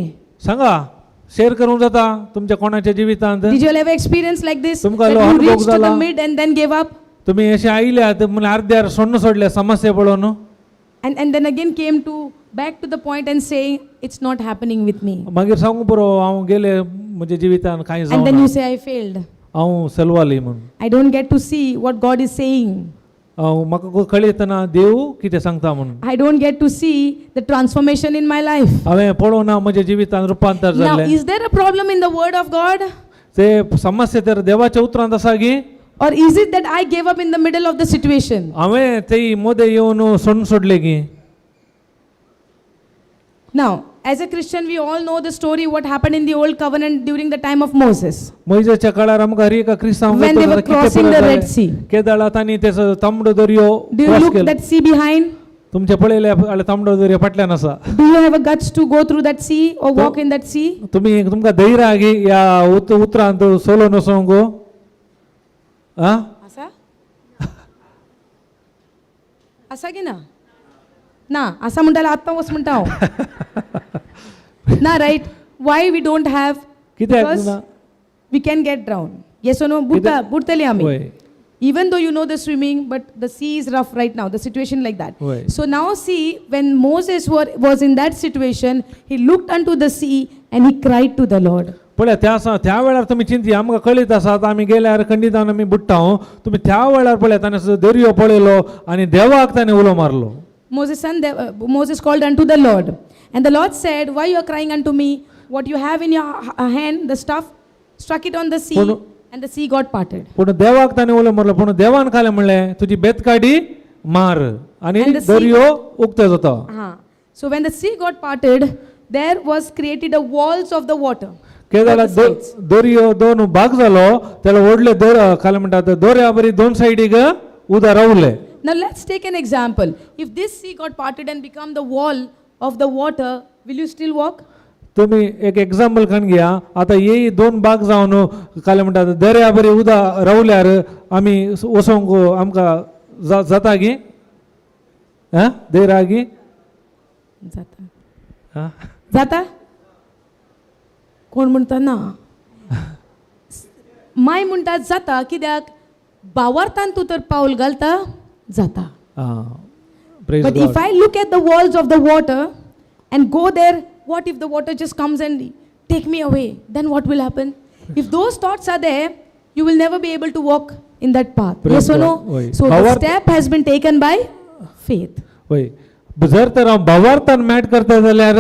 सांगा शेअर करूंक जाता तुमच्या कोणाच्या जिवितांत. Did you all ever experience like this? तुमकां That लो you अनुभव reached to the जाला? Mid and then gave up? तुमी अशें आयल्यात म्हण अर्द्यार सोडणू सोडल्या समस्या पळोवन. And then again came to back to the point and saying, it's not happening with me. मागीर सांगू पुरो हांव गेले म्हज्या जिवितान कांय And then जावना you say, I failed. हांव सलवाली म्हूण. I don't get to see what God is saying. हांव म्हाका कळयतना देव कितें सांगता म्हणून. I don't get to see the transformation in my life. हांवें पळोवना म्हज्या जिवितान रुपांतर Now, जाल्लें. Is there a problem in the word of God? ते समस्या तर देवाच्या उतरांत आसा की Or is it that I gave up in the middle of the situation? हांवें ते मोदे येवन सोडून सोडले की. Now, as a Christian, we all know the story what happened in the old covenant during the time of Moses. मोयजेच्या काळार आमकां हर एका क्रिस्तांव When they were crossing the Red Sea. केदळा तांणी तेचो तांबडो दर्यो Do you cross look केलो. That sea behind? तुमचे पळयले जाल्यार तांबडो दर्यो फाटल्यान आसा. Do you have a guts to go through that sea or walk in that sea? तुमी तुमकां धैर्य आहा की ह्या उतरांत सोलोन वचोंक आ. आसा आसा की ना ना आसा म्हणटा जाल्यार आत्तां वच म्हणटा हांव ना, right? Why we don't have? कित्याक Because ना? We can get drown, yes or no? बुडटा, बुडटली आमी. वय. Even though you know the swimming, but the sea is rough right now, the situation like that. Right. So now see, when Moses was in that situation, he looked unto the sea and he cried to the Lord. पळया त्या त्या वेळार तुमी चिंती आमकां कळीत आसा आतां आमी गेल्यार खंडितान आमी बुडटा हांव तुमी त्या वेळार पळया ताणें दर्यो पळयलो आनी देवाक ताणें उलो मारलो. Moses called unto the Lord, and the Lord said, why you are crying unto me? What you have in your hand, the staff, struck it on the sea, and the sea got parted. पूण देवाक ताणें उलो मारलो पूण देवान कालें म्हणलें तुजी बेतकाडी मार आनी And the sea- दर्यो उक्तो जाता. So when the sea got parted, there was created a walls of the water. कितें जालें Both the sides. दर्यो दोन भाग जालो त्याला व्हडले दर कालें म्हणटात दर्या बरी दोन सायडीक उदक रावलें. Now let's take an example. If this sea got parted and become the wall of the water, will you still walk? तुम्ही एक एक्झाम्पल करून घ्या आता हे दोन भाग जावन कालें म्हणटात दर्या बरी उदक रावल्यार आमी वचोंक आमकां जाता गी आं धैर्य आहा गी? जाता. आं? जाता. कोण म्हणटा ना माय म्हणटा जाता कित्याक बावार्थान तूं तर पावल घालता जाता. आं. Praise But God. If I look at the walls of the water and go there, what if the water just comes and take me away? Then what will happen? If those thoughts are there, you will never be able to walk in that path. Praise Yes or no? God. Oi. So the step has been taken by faith. वय, जर तर हांव भावार्थान mat करता जाल्यार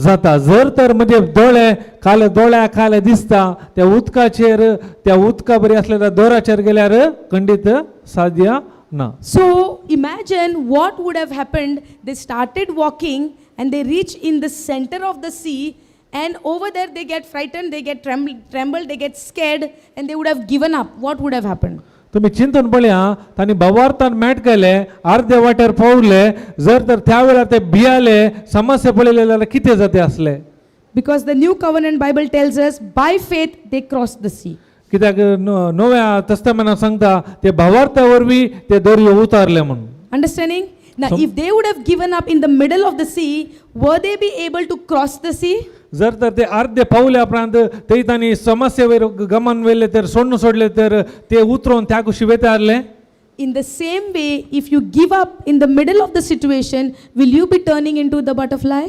जाता. जर तर म्हणजे दोळे काले दोळ्या खाले दिसता त्या उदकाचेर, त्या उदका बरी आसलेल्या दोराचेर गेल्यार खंडीत साध्य ना. So imagine what would have happened. They started walking and they reach in the center of the sea, and over there they get frightened, they get trembled, they get scared, and they would have given up. What would have happened? तुमी चिंतून पळया, तांणी भावार्थान mat केले, अर्दे वाटेर पावले, जर तर त्या वेळार ते भियाले, समस्या पळयले जाल्यार कितें जाता आसलें? Because the New Covenant Bible tells us by faith they crossed the sea. कित्याक नव्या तस्तमेनान सांगता ते भावार्था वरवीं ते दर्यो उतारले म्हणून. Understanding? Now, if they would have given up in the middle of the sea, were they be able to cross the sea? जर तर ते अर्दे पावल्या उपरांत ते तांणी समस्ये वयर गमन व्हेले तर, सोडून सोडले तर, ते उतरोवन त्या कुशी वेता आसले? In the same way, if you give up in the middle of the situation, will you be turning into the butterfly?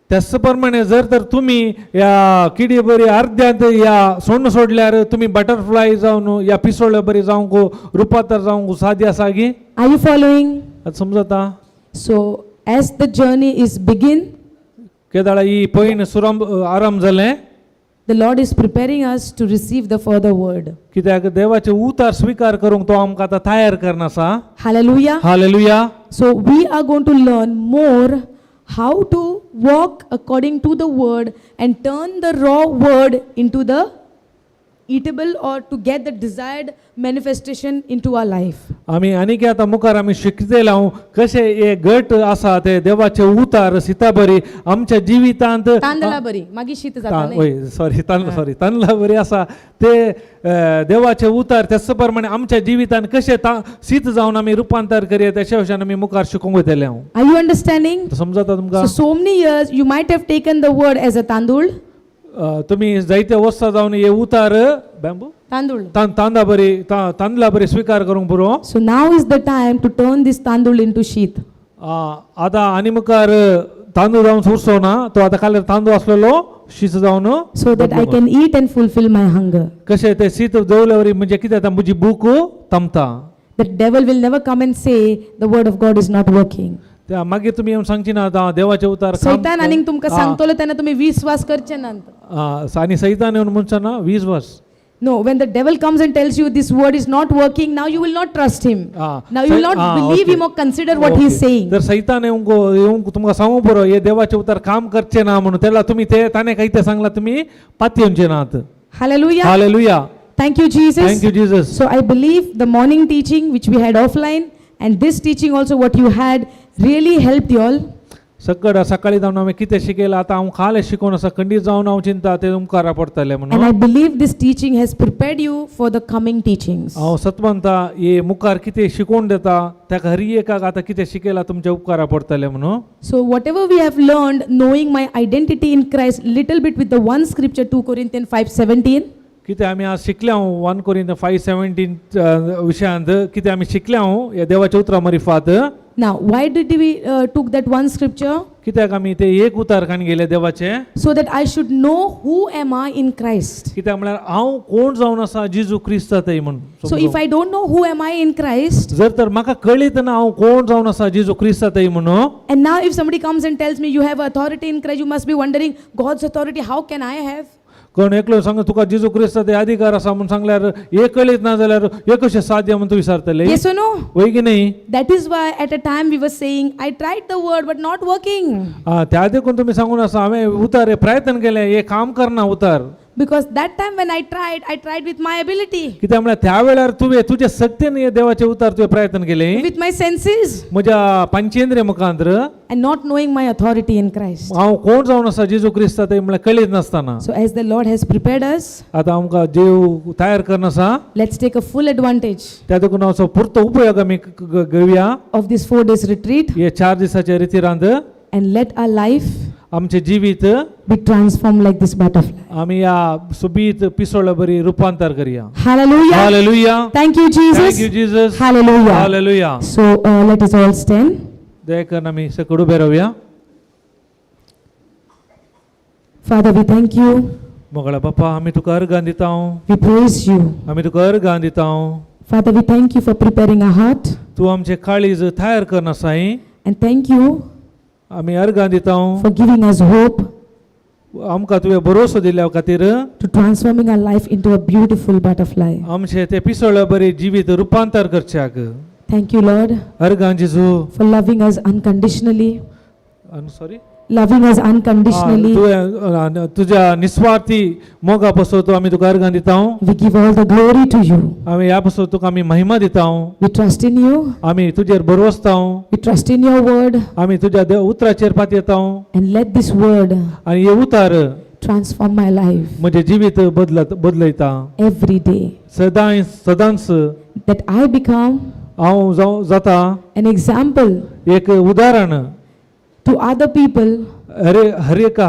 त्याच प्रमाणे जर तर तुम्ही ह्या किडी बरी अर्द्यांत ह्या सोडून सोडल्यार तुमी बटरफ्लाय जावन ह्या पिसोळ्या बरी जावंक रुपांतर जावंक सादी आसा गी? Are you following? आतां समजता? So, as the journey is begin, केदाळा ही पयण सुरंब आराम जालें. The Lord is preparing us to receive the further word. कित्याक देवाचे उतार स्विकार करूंक तो आमकां आतां तयार करना आसा. Hallelujah. Hallelujah. So, we are going to learn more how to walk according to the word and turn the raw word into the eatable or to get the desired manifestation into our life. आमी आनीक आतां मुखार आमी शिकतले हांव कशें हे गट आसा ते देवाचे उतार सिताबरी आमच्या जिवितांत. तांदळा बरी मागीर शीत जाता न्ही. वय, सॉरी, तांदळा, सॉरी, तांदळा बरी आसा ते देवाचे उतार त्याच प्रमाणे आमच्या जिवितांत कशें शीत जावन आमी रुपांतर करया, तेच्या विशयान आमी मुखार शिकूंक वयतले हांव. Are you understanding? समजता तुमकां? So, so many years you might have taken the word as a tandul. तुमी जायते वर्सां जावन हे उतार बॅम्बू तांदूळ. तांदा बरी तांदळा बरी स्विकार करूंक पुरो. So now is the time to turn this tandul into sheet. आतां आनी मुखार तांदूळ जावन उरचो ना तो, आतां काल तांदूळ आसलेलो शीत जावन. So that I can eat and fulfill my hunger. कशें ते शीत जेवल्या वरी म्हणजे कितें जाता, म्हजी भूक थांबता. The devil will never come and say the word of God is not working. त्या मागीर तुमी येवन सांगची ना आतां देवाचें उतार सैतान आनीक तुमकां सांगतलो तेन्ना तुमी विस्वास करचे नात. आनी सैतान येवन म्हणचो ना वीस वर्स. No, when the devil comes and tells you this word is not working, now you will not trust him. Now you will not believe him or consider what he is saying. तर सैतान येवंक येवंक तुमकां सांगू पुरो हे देवाचें उतार काम करचें ना म्हणून, तेन्ना तुमी ते ताणें कांय तें सांगलां तुमी पातयेवचे नात. Hallelujah. Hallelujah. Thank you, Jesus. Thank you Jesus. So I believe the morning teaching which we had offline and this teaching also what you had really helped you all. सकड सकाळी जावन हांवें कितें शिकयलां, आतां हांव खालें शिकोवन आसा, खंडीत जावन हांव चिंता तें उपकारा पडटलें And म्हणून. I believe this teaching has prepared you for the coming teachings. हांव सतमंता हे मुखार कितें शिकोवन दिता ताका हर एकाक आतां कितें शिकयलां तुमच्या उपकारा पडटलें म्हणून. So whatever we have learned, knowing my identity in Christ, little bit with the one scripture, 2 Corinthians 5:17. कितें आमी आज शिकले हांव 1 Corinthians 5:17 विशयांत कितें आमी शिकले हांव ह्या देवाच्या उतरां मरिफात. Now, why did we took that one scripture? कित्याक आमी ते एक उतार काण गेले देवाचे? So that I should know who am I in Christ. कित्याक म्हळ्यार हांव कोण जावन आसा जेजू क्रिस्ता थंय म्हूण. So if I don't know who am I in Christ, जर तर म्हाका कळीत ना हांव कोण जावन आसा जेजू क्रिस्ता थंय म्हणून, and now if somebody comes and tells me you have authority in Christ, you must be wondering, God's authority, how can I have? कोण एकलो सांग तुका जेजू क्रिस्ता ते अधिकार आसा म्हणून सांगल्यार, हे कळीत ना जाल्यार हे कशें साध्य म्हणून तूं विचारतले. Yes or no? वय की नाही? That is why at a time we were saying, I tried the word but not working. त्या देखून तुमी सांगून आसा हांवें उतार हे प्रयत्न केलें, हे काम करना उतार. Because that time when I tried, I tried with my ability, कित्याक म्हळ्यार त्या वेळार तुवें तुजे सक्तीन हे देवाचे उतार तुवें प्रयत्न केले, with my senses, म्हज्या पंचेंद्रिय मुखांतर, and not knowing my authority in Christ. हांव कोण जावन आसा जेजू क्रिस्ता ते म्हळ्यार कळीत नासतना. So as the Lord has prepared us, आतां आमकां देव तयार करना आसा, let's take a full advantage त्या देखून हांव पुरतो उपयोग आमी घेवया of this 4 days retreat हे 4 दिसाच्या रितीरांत and let our life आमचें जिवीत be transformed like this butterfly. आमी ह्या सुबीत पिसोळ्या बरी रुपांतर करया. Hallelujah. Hallelujah. Thank you, Jesus. Thank you Jesus. Hallelujah. Hallelujah. So let us all stand. दया आमी सकड उबे रावया. Father, we thank you. मोगळा बापा, आमी तुका अर्गां दिता. We praise you. आमी तुका अर्गां दिता. Father, we thank you for preparing our heart. तूं आमचें काळीज तयार करना साई. And thank you आमी अर्गां दिता for giving us hope आमकां तुवें भरोसो दिल्या खातीर to transforming our life into a beautiful butterfly. आमचें तें पिसोळ्या बरें जिवीत रुपांतर करच्याक. Thank you, Lord, अर्गां जेजू for loving us unconditionally. Sorry. Loving us unconditionally. तुवें तुज्या निस्वार्थी मोगा पासून तूं आमी तुका अर्गां दिता. We give all the glory to you. आमी ह्या पासून तुका आमी महिमा दिता. We trust in you. आमी तुजेर भरवसता. We trust in your word. आमी तुज्या उतराचेर पातयेता. And let this word आनी हे उतार transform my life म्हजें जिवीत बदलत बदलयता every day. सदांय सदांच. That I become हांव जावं जाता an example एक उदाहरण to other people हर हर एक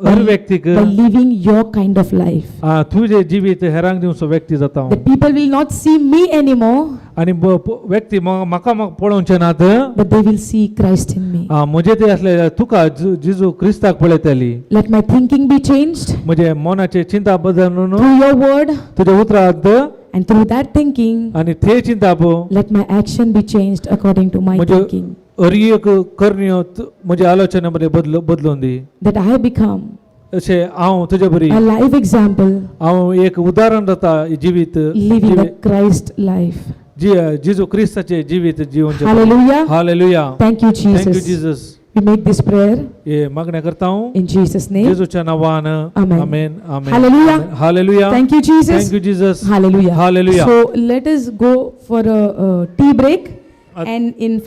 हर व्यक्तीक by living your kind of life. तुजें जिवीत हेरांक दिवचो व्यक्ती जाता हांव. The people will not see me anymore, आनी व्यक्ती म्हाका पळोवचे नात, but they will see Christ in me. म्हजें ते आसले तुका जेजू क्रिस्ताक पळयतली. Let my thinking be changed म्हजे मनाचे चिंता बदलून through your word, तुज्या उतरांत and through that thinking, आनी ते चिंताप let my action be changed according to my म्हजे thinking. हर एक करण्यो म्हज्या आलोचने मध्ये बदलून दी. That I become अशें हांव तुजे बरी a live example हांव एक उदाहरण जाता जिवीत living a Christ life. जेजू क्रिस्ताचे जिवीत जिवनचें. Hallelujah. Hallelujah. Thank you, thank you Jesus. Jesus. We make this prayer हे मागण्या करता हांव in Jesus' name. जेजूच्या नांवान. Amen. Amen, amen. Hallelujah. Hallelujah. Thank you, Jesus. Thank you Jesus. Hallelujah. Hallelujah. So let us go for a tea break, and in